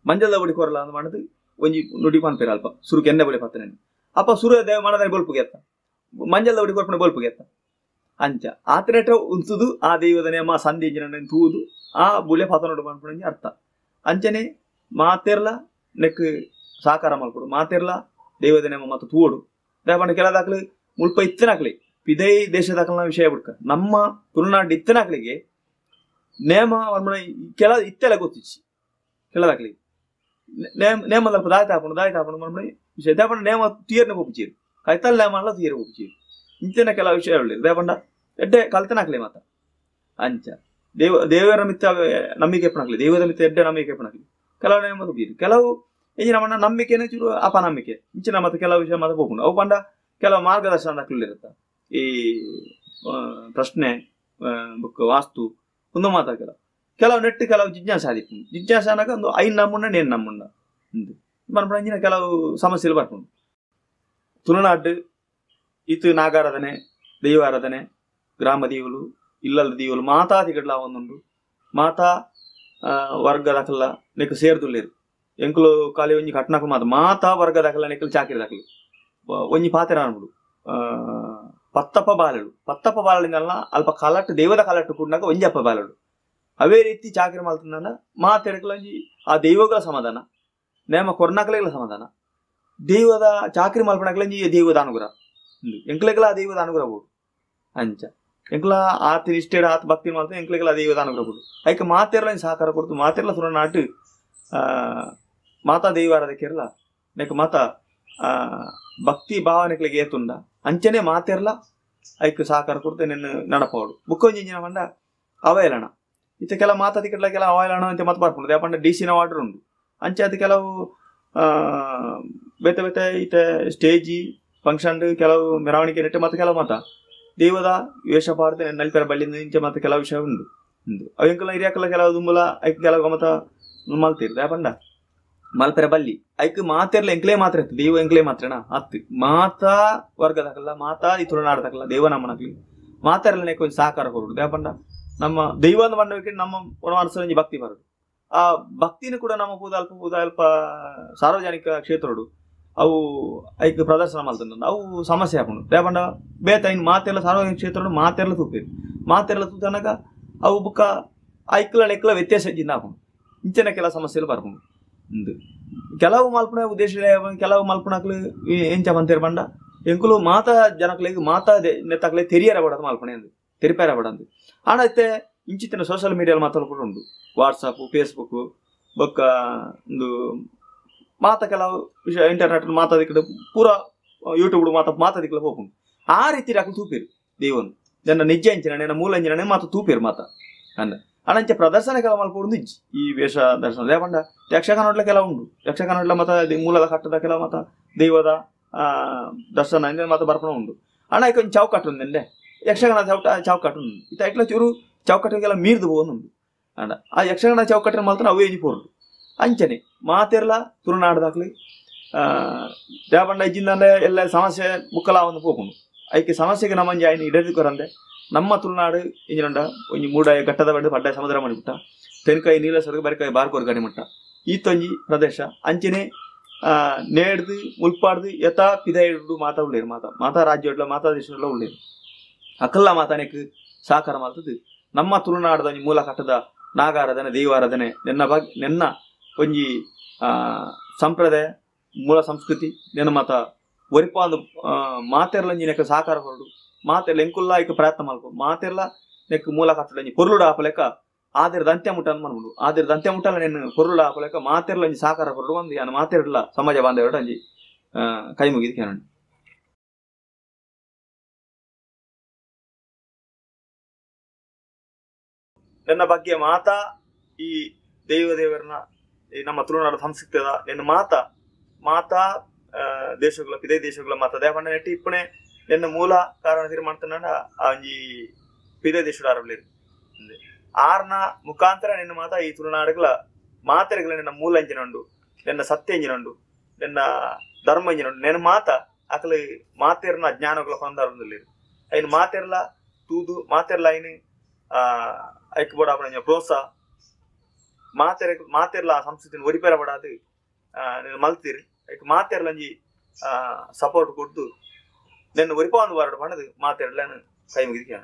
ಮಂಜಲ್ದ ಬೊಡಿ ಕೊರಲ ಅಂದ್ ಪಂಡ್ದ್ ಒಂಜಿ ನುಡಿ ಪನ್ಪೆರ್ ಅಲ್ಪ ಸುರುಕು ಎಣ್ಣೆ ಬೊಲೆ ಪತ್ತನಾನೆ ಅಪ್ಪ ಸೂರ್ಯೋದಯ ಮನದ ಬೊಲ್ಪುಗೆ ಎತ್ತ ಮಂಜಲ್ದ ಬೊಡಿ ಕೊರ್ಪುನ ಬೊಲ್ಪುಗೆ ಎತ್ತ ಅಂಚ ಆತನೆಟ ಉಂತುದು ಆ ದೈವದ ನೇಮ ಸಂಧಿ ಇಂಚಿನ ತೂದು ಆ ಬುಲೆ ಪತನೊಡು ಪನ್ಪುನ ಅರ್ಥ. ಅಂಚನೆ ಮಾತೆರ್ಲ ನೆಕ್ ಸಾಕಾರ ಮಲ್ಪೊಡು ಮಾತೆರ್ಲ ದೈವದ ನೇಮ ಮಾತ ತೂವೊಡು. ದಾಯೆ ಪಂಡ ಕೆಲದಾಕ್ಲು ಮುಲ್ಪ ಇತ್ತಿನಕ್ಲೆ ಪಿದೈ ದೇಶದಕ್ಲೆನ ವಿಷಯ ಬುಡ್ಕ ನಮ್ಮ ತುಳುನಾಡು ಇತ್ತಿನಕ್ಲೆಗೆ ನೇಮ ಪನ್ಪುನ ಕೆಲ ಇತ್ತೆಲ ಗೊತ್ತಿಜ್ಜಿ ಕೆಲದಾಕ್ಲೆಗ್ ನೇಮ ನೇಮದಲ್ಪ ದಾಯೆ ಆಪುಂಡು ದಾಯೆ ಆಪುಂಡು ಪನ್ಪುನ ವಿಷಯ. ದಾಯೆ ಪಂಡ ನೇಮ ತೂಯೆರ್ನೆ ಪೋಪುಜೆರ್ ಕೈತಲ್ ನೇಮಲ ತೂಯೆರೆ ಪೋಪುಜೆರ್ ಇಂಚಿನ ಕೆಲವು ವಿಷಯ ಉಲ್ಲೆರ್. ದಾಯೆ ಪಂಡ ಎಡ್ಡೆ ಕಲ್ತನಕ್ಲೆ ಮಾತ ಅಂಚ ದೇವ ದೇವರ ಮಿತ್ತ ನಂಬಿಕೆ ಇಪ್ಪುನಕ್ಲೆ ದೈವದ ಮಿತ್ತ ಎಡ್ಡೆ ನಂಬಿಕೆ ಇಪ್ಪುನಕ್ಲೆ ಕೆಲವು ನೇಮ ತೂಪುಜೆರ್. ಕೆಲವು ಇಂಚಿನ ಪಂಡ ನಂಬಿಕೆನೆ ಚೂರು ಅಪನಂಬಿಕೆ ಇಂಚಿನ ಮಾತ ಕೆಲವು ವಿಷಯ ಮಾತ ಪೋಪುಂಡು. ಅವು ಪಂಡ ಕೆಲವು ಮಾರ್ಗದರ್ಶನದಕ್ಲು ಇರುತ್ತ ಈ ಪ್ರಶ್ನೆ ಬೊಕ್ಕ ವಾಸ್ತು ಉಂದು ಮಾತ ಕೆಲವು ಕೆಲವು ನೆಟ್ಟು ಕೆಲವು ಜಿಜ್ಞಾಸೆ ಆದಿಪ್ಪುಂಡು. ಜಿಜ್ಞಾಸೆ ಆನಗ ಒಂದು ಐನ್ ನಂಬುಂಡ ನೇನ್ ನಂಬುಂಡ ಉಂದು ಪನ್ಪುನ ಇಂಚಿನ ಕೆಲವು ಸಮಸ್ಯೆಲು ಬರ್ಪುಂಡು. ತುಳುನಾಡು ಇತ್ತು ನಾಗಾರಾಧನೆ ದೈವಾರಾಧನೆ ಗ್ರಾಮ ದೈವಲು ಇಲ್ಲದ ದೈವಲು ಮಾತಾ ತಿಗಡ್ಲ ಒಂದುಂಡು ಮಾತಾ ವರ್ಗದಕಲ್ಲ ನೆಕ್ ಸೇರ್ದುಲ್ಲೆರ್ ಎಂಕುಲು ಖಾಲಿ ಒಂಜಿ ಕಟ್ನಕುಲು ಮಾತ ಮಾತಾ ವರ್ಗದಕಲ್ಲ ನೆಕ್ಕಲು ಚಾಕಿರಿದಕಲು ಒಂಜಿ ಪಾತೆರ ಅನ್ಬಿಡು ಪತ್ತಪ್ಪ ಬಾಲಳು ಪತ್ತಪ್ಪ ಬಾಲಳಿಂದಲ್ಲ ಅಲ್ಪ ಕಲಟ್ಟು ದೈವದ ಕಲಟ್ಟು ಕೂಡಿನಾಗ ಒಂಜಿ ಅಪ್ಪ ಬಾಲಳು ಅವೇ ರೀತಿ ಚಾಕಿರಿ ಮಲ್ತಂದ ಮಾತೆರಕಲ ಒಂಜಿ ಆ ದೈವಗಳ ಸಮಾಧಾನ ನೇಮ ಕೊರ್ನಕಲೆಗಳ ಸಮಾಧಾನ ದೈವದ ಚಾಕಿರಿ ಮಲ್ಪನಕಲ ಒಂಜಿ ದೈವದ ಅನುಗ್ರಹ ಎಂಕ್ಲೆಗ್ಲ ಆ ದೈವದ ಅನುಗ್ರಹ ಬೋಡು ಅಂಚ ಎಂಕ್ಲ ಆತ ನಿಷ್ಠೆಡ್ ಆತ ಭಕ್ತಿ ಮಲ್ತ ಎಂಕ್ಲೆಗ್ಲ ಆ ದೈವದ ಅನುಗ್ರಹ ಬೋಡು ಐಕ್ ಮಾತೆರ್ಲ ಸಹಕಾರ ಕೊಡ್ತು ಮಾತೆರ್ಲ ತುಳುನಾಡು ಮಾತಾ ದೈವಾರಾಧಕೆರ್ಲ ನೆಕ್ ಮಾತಾ ಭಕ್ತಿ ಭಾವನೆಗಳಿಗೆ ಏತುಂಡ ಅಂಚನೆ ಮಾತೆರ್ಲ ಐಕ್ ಸಹಕಾರ ಕೊಡ್ತು ನೆನ್ ನಡಪಾವಡು. ಬೊಕ್ಕ ಒಂಜಿ ಇಂಚಿನ ಪಂಡ ಅವಹೇಳನ ಇತ್ತೆ ಕೆಲ ಮಾತಾ ತಿಕ್ಕಡ್ಲ ಕೆಲ ಅವಾಯ್ಲಾಣ ಅಂತ ಮತ್ತೆ ಬರ್ಪುಂಡು ದಾಯೆ ಡಿ ಸಿನ ಆರ್ಡರ್ ಉಂಡು ಅಂಚೆ ಅದು ಕೆಲವು ಬೇತೆ ಬೇತೆ ಇತ್ತೆ ಸ್ಟೇಜಿ ಫಂಕ್ಷನ್ ಕೆಲವು ಮೆರವಣಿಗೆ ನೆಟ್ಟೆ ಮತ್ತೆ ಕೆಲವು ಮಾತ ದೈವದ ವೇಷ ಪಾಡ್ದೆ ನಲ್ಪೆರ ಬಳ್ಳಿಂದ ಇಂಚೆ ಮತ್ತೆ ಕೆಲವು ವಿಷಯ ಉಂಡು ಉಂದು ಅವು ಎಂಕಲ ಹಿರಿಯಾಕಲ ಕೆಲವು ದುಂಬುಲ ಐಕ್ ಕೆಲವು ಮತ ಮಲ್ತೀರ್ ದಾಯೆ ಪಂಡ ಮಲ್ಪೆರ ಬಲ್ಲಿ ಐಕ್ ಮಾತೆರ್ಲ ಎಂಕ್ಲೇ ಮಾತ್ರ ಇತ್ತು ದೈವ ಎಂಕ್ಲೇ ಮಾತ್ರೇನಾ ಅತ್ತು ಮಾತಾ ವರ್ಗದಕಲ್ಲ ಮಾತಾ ಈ ತುಳುನಾಡದಕಲ್ಲ ದೈವ ನಮ್ಮನಕ್ಲಿ ಮಾತೆರ್ಲನೆ కొంచెం ಸಹಕಾರ ಕೊರಡು ದಾಯೆ ಪಂಡ ನಮ್ಮ ದೈವ ಅಂದ್ ಪಂಡ ನಮ್ಮ ಮನಸ್ಸಲ್ಲಿ ಭಕ್ತಿ ಬರೋದು ಆ ಭಕ್ತಿನೂ ಕೂಡ ನಮ್ಮ ಪೂದ ಅಲ್ಪ ಸಾರ್ವಜನಿಕ ಕ್ಷೇತ್ರಡು ಅವು ಐಕ್ ಪ್ರದರ್ಶನ ಮಲ್ತಂದು ಅವು ಸಮಸ್ಯೆ ಆಪುಂಡು ದಾಯೆ ಪಂಡ ಬೇತ ಇನ್ನು ಮಾತೆಲ್ಲ ಸಾರ್ವಜನಿಕ ಕ್ಷೇತ್ರಡು ಮಾತೆರ್ಲ ತೂಪೇರು ಮಾತೆರ್ಲ ತೂತನಗ ಅವು ಬುಕ್ಕ ಐಕ್ಲ ನೆಕ್ಲ ವ್ಯತ್ಯಾಸ ಇಜ್ಜಿಂದ ಆಪುಂಡು ಇಂಚಿನ ಕೆಲ ಸಮಸ್ಯೆಲು ಬರ್ಪುಂಡು ಉಂದು ಕೆಲವು ಮಲ್ಪುನ ಉದ್ದೇಶ ಕೆಲವು ಮಲ್ಪುನಕ್ಲು ಎಂಚ ಪಂತೇರು ಪಂಡ ಎಂಕುಲು ಮಾತಾ ಜನಕ್ಲೆಗ್ ಮಾತಾ ನೆತ್ತಕ್ಲೆ ತೆರಿಯರ ಬಡದು ಮಲ್ಪಣೆ ಅಂದು ತೆರಿಪೇರ ಬಡಂದು ಆಂಡ ಇತ್ತೆ ಇಂಚಿತ್ತಿನ ಸೋಷಿಯಲ್ ಮೀಡಿಯಾ ಮಾತಾಡ ಕೂಡ ಉಂಡು ವಾಟ್ಸಪ್ ಫೇಸ್ಬುಕ್ ಬೊಕ್ಕ ಒಂದು ಮಾತ ಕೆಲವು ವಿಷಯ ಇಂಟರ್ನೆಟ್ ಮಾತಾದಿಕ್ಕಡೆ ಪೂರ ಯೂಟ್ಯೂಬ್ ಮಾತಾದಿಕ್ಕಲ ಪೋಪುಂಡು ಆ ರೀತಿ ಅಕ್ಲು ತೂಪೇರು ದೇವನು ನನ್ನ ನಿಜ ಇಂಚಿನ ನನ್ನ ಮೂಲ ಇಂಚಿನ ಮಾತು ತೂಪೇರು ಮಾತ ಅಂದ ಅಣಂಚೆ ಪ್ರದರ್ಶನ ಕೆಲವು ಮಲ್ಪೊಡು ಇಜ್ಜಿ ಈ ವೇಷ ದರ್ಶನ ದಾಯೆ ಪಂಡ ಯಕ್ಷಗಾನಡ್ಲ ಕೆಲವು ಉಂಡು ಯಕ್ಷಗಾನಡ್ಲ ಮತ ಮೂಲದ ಕಟ್ಟದ ಕೆಲವು ಮಾತ ದೈವದ ದರ್ಶನ ಇಂದ ಮಾತ ಬರ್ಪಣ ಉಂಡು ಅಣ್ಣ ಐಕೊಂಚ ಚೌಕಟ್ಟು ಉಂದೆ ಯಕ್ಷಗಾನ ಚೌಕಟ್ಟು ಉಂಡು ಇತ್ತ ಐಕ್ಲ ಚೂರು ಚೌಕಟ್ಟಿಗೆಲ್ಲ ಮೀರ್ದು ಹೋಗುಂಡು ಅಂಡ ಆ ಯಕ್ಷಗಾನ ಚೌಕಟ್ಟಿನ ಮಾತ್ರ ಅವೇ ಇಂಜಿ ಪೋರ್ಲು ಅಂಚನೆ ಮಾತೆರ್ಲ ತುಳುನಾಡ್ದಾಕ್ಲಿ ದಾಯೆ ಪಂಡ ಇಜ್ಜಿಂದಂಡೆ ಎಲ್ಲ ಸಮಸ್ಯೆ ಬುಕ್ಕಲ ಒಂದು ಪೋಪುಂಡು ಐಕೆ ಸಮಸ್ಯೆಗೆ ನಮ್ಮಂಜಿ ಆಯ್ನ ಇಡದು ಕೊರಂದೆ ನಮ್ಮ ತುಳುನಾಡು ಇಂಜಿನಂಡ ಒಂಜಿ ಮೂಡಾಯ ಘಟ್ಟದ ಬಡ್ಡು ಪಡ್ಡಾಯ ಸಮುದ್ರ ಮಣಿಮುಟ್ಟ ತೆನ್ಕಾಯಿ ನೀಲಸರ್ಗ ಬರಿಕಾಯಿ ಬಾರ್ಕೋರ್ ಗಡಿ ಮಟ್ಟ ಈತೊಂಜಿ ಪ್ರದೇಶ ಅಂಚನೆ ನೇಡ್ದು ಮುಲ್ಪಾಡ್ದು ಯಥಾ ಪಿದಾಯಿಡು ಮಾತಾ ಉಳ್ಳೇರು ಮಾತಾ ಮಾತಾ ರಾಜ್ಯಡ್ಲ ಮಾತಾ ದೇಶಡ್ಲ ಉಳ್ಳೇರು ಅಕಲ್ಲ ಮಾತಾನೆಕ್ ಸಹಕಾರ ಮಲ್ತದು ನಮ್ಮ ತುಳುನಾಡದ ಒಂಜಿ ಮೂಲ ಕಟ್ಟದ ನಾಗಾರಾಧನೆ ದೈವಾರಾಧನೆ ನೆನ್ನ ಬಗ್ಗೆ ನೆನ್ನ ಒಂಜಿ ಸಂಪ್ರದಾಯ ಮೂಲ ಸಂಸ್ಕೃತಿ ನೆನ್ನ ಮಾತ ಒರಿಪಾಂದು ಮಾತೆರ್ಲಂಜಿ ನೆಕ್ಕ ಸಹಕಾರ ಹೊರಡು ಮಾತೆರ್ಲ ಎಂಕುಲ್ಲ ಐಕ್ ಪ್ರಯತ್ನ ಮಲ್ಪು ಮಾತೆರ್ಲ ನೆಕ್ ಮೂಲ ಕಟ್ಟಡಂಜಿ ಪೊರ್ಲುಡು ಆಪಲೆಕ್ಕ ಆದಿರದ ಅಂತ್ಯ ಮುಟ್ಟ ಅಂದ್ ಮನ್ಮುಂಡು ಆದಿರದ ಅಂತ್ಯ ಮುಟ್ಟಲ್ಲ ನೆನ್ನ ಪೊರ್ಲುಡು ಆಪಲೆಕ್ಕ ಮಾತೆರ್ಲಂಜಿ ಸಹಕಾರ ಹೊರಡು ಒಂದು ಯಾನ್ ಮಾತೆರ್ಲ ಸಮಾಜ ಬಾಂಧವ್ಯಡು ಅಂಜಿ ಕೈ ಮುಗಿದು ಕೇಳೋಣ. ನನ್ನ ಬಗ್ಗೆ ಮಾತಾ ಈ ದೈವ ದೇವರನ್ನ ಈ ನಮ್ಮ ತುಳುನಾಡ ಸಂಸ್ಕೃತಿದ ನಿನ್ನ ಮಾತಾ ಮಾತಾ ದೇಶಗಳ ಪಿದೇ ದೇಶಗಳ ಮಾತಾ ದಾಯೆ ಪಂಡ ನೆಟ್ಟಿ ಇಪ್ಪಣೆ ನಿನ್ನ ಮೂಲ ಕಾರಣ ತೀರ್ಮಾನ ಆ ಒಂಜಿ ಪಿದೇ ದೇಶದ ಆರಬ್ಲೇರು ಆರ್ನ ಮುಖಾಂತರ ನಿನ್ನ ಮಾತಾ ಈ ತುಳುನಾಡುಗಳ ಮಾತೆರೆಗಳ ನಿನ್ನ ಮೂಲ ಇಂಜಿನ ಉಂಡು ನಿನ್ನ ಸತ್ಯ ಇಂಜಿನ ಉಂಡು ನಿನ್ನ ಧರ್ಮ ಇಂಜಿನ ಉಂಡು ನಿನ್ನ ಮಾತಾ ಅಕಲು ಮಾತೆರ್ನ ಜ್ಞಾನಗಳ ಹೊಂದಾರೊಂದಿಲ್ಲೇರು ಐನ್ ಮಾತೆರ್ಲ ತೂದು ಮಾತೆರ್ಲ ಐನ್ ಐಕ್ ಬೋಡ ಆಪುನ ಪ್ರೋತ್ಸಾಹ ಮಾತೆರೆ ಮಾತೆರ್ಲ ಆ ಸಂಸ್ಕೃತಿನ ಒರಿಪೇರ ಬಡಾದು ನಿನ್ನ ಮಲ್ತೀರಿ ಐಕ್ ಮಾತೆರ್ಲಂಜಿ ಸಪೋರ್ಟ್ ಕೊಡ್ದು ನಿನ್ನ ಒರಿಪಾಂದು ಬಾರಡು ಪಂಡದು ಮಾತೆರ್ಲ ಕೈ ಮುಗಿದು ಕೇಳ.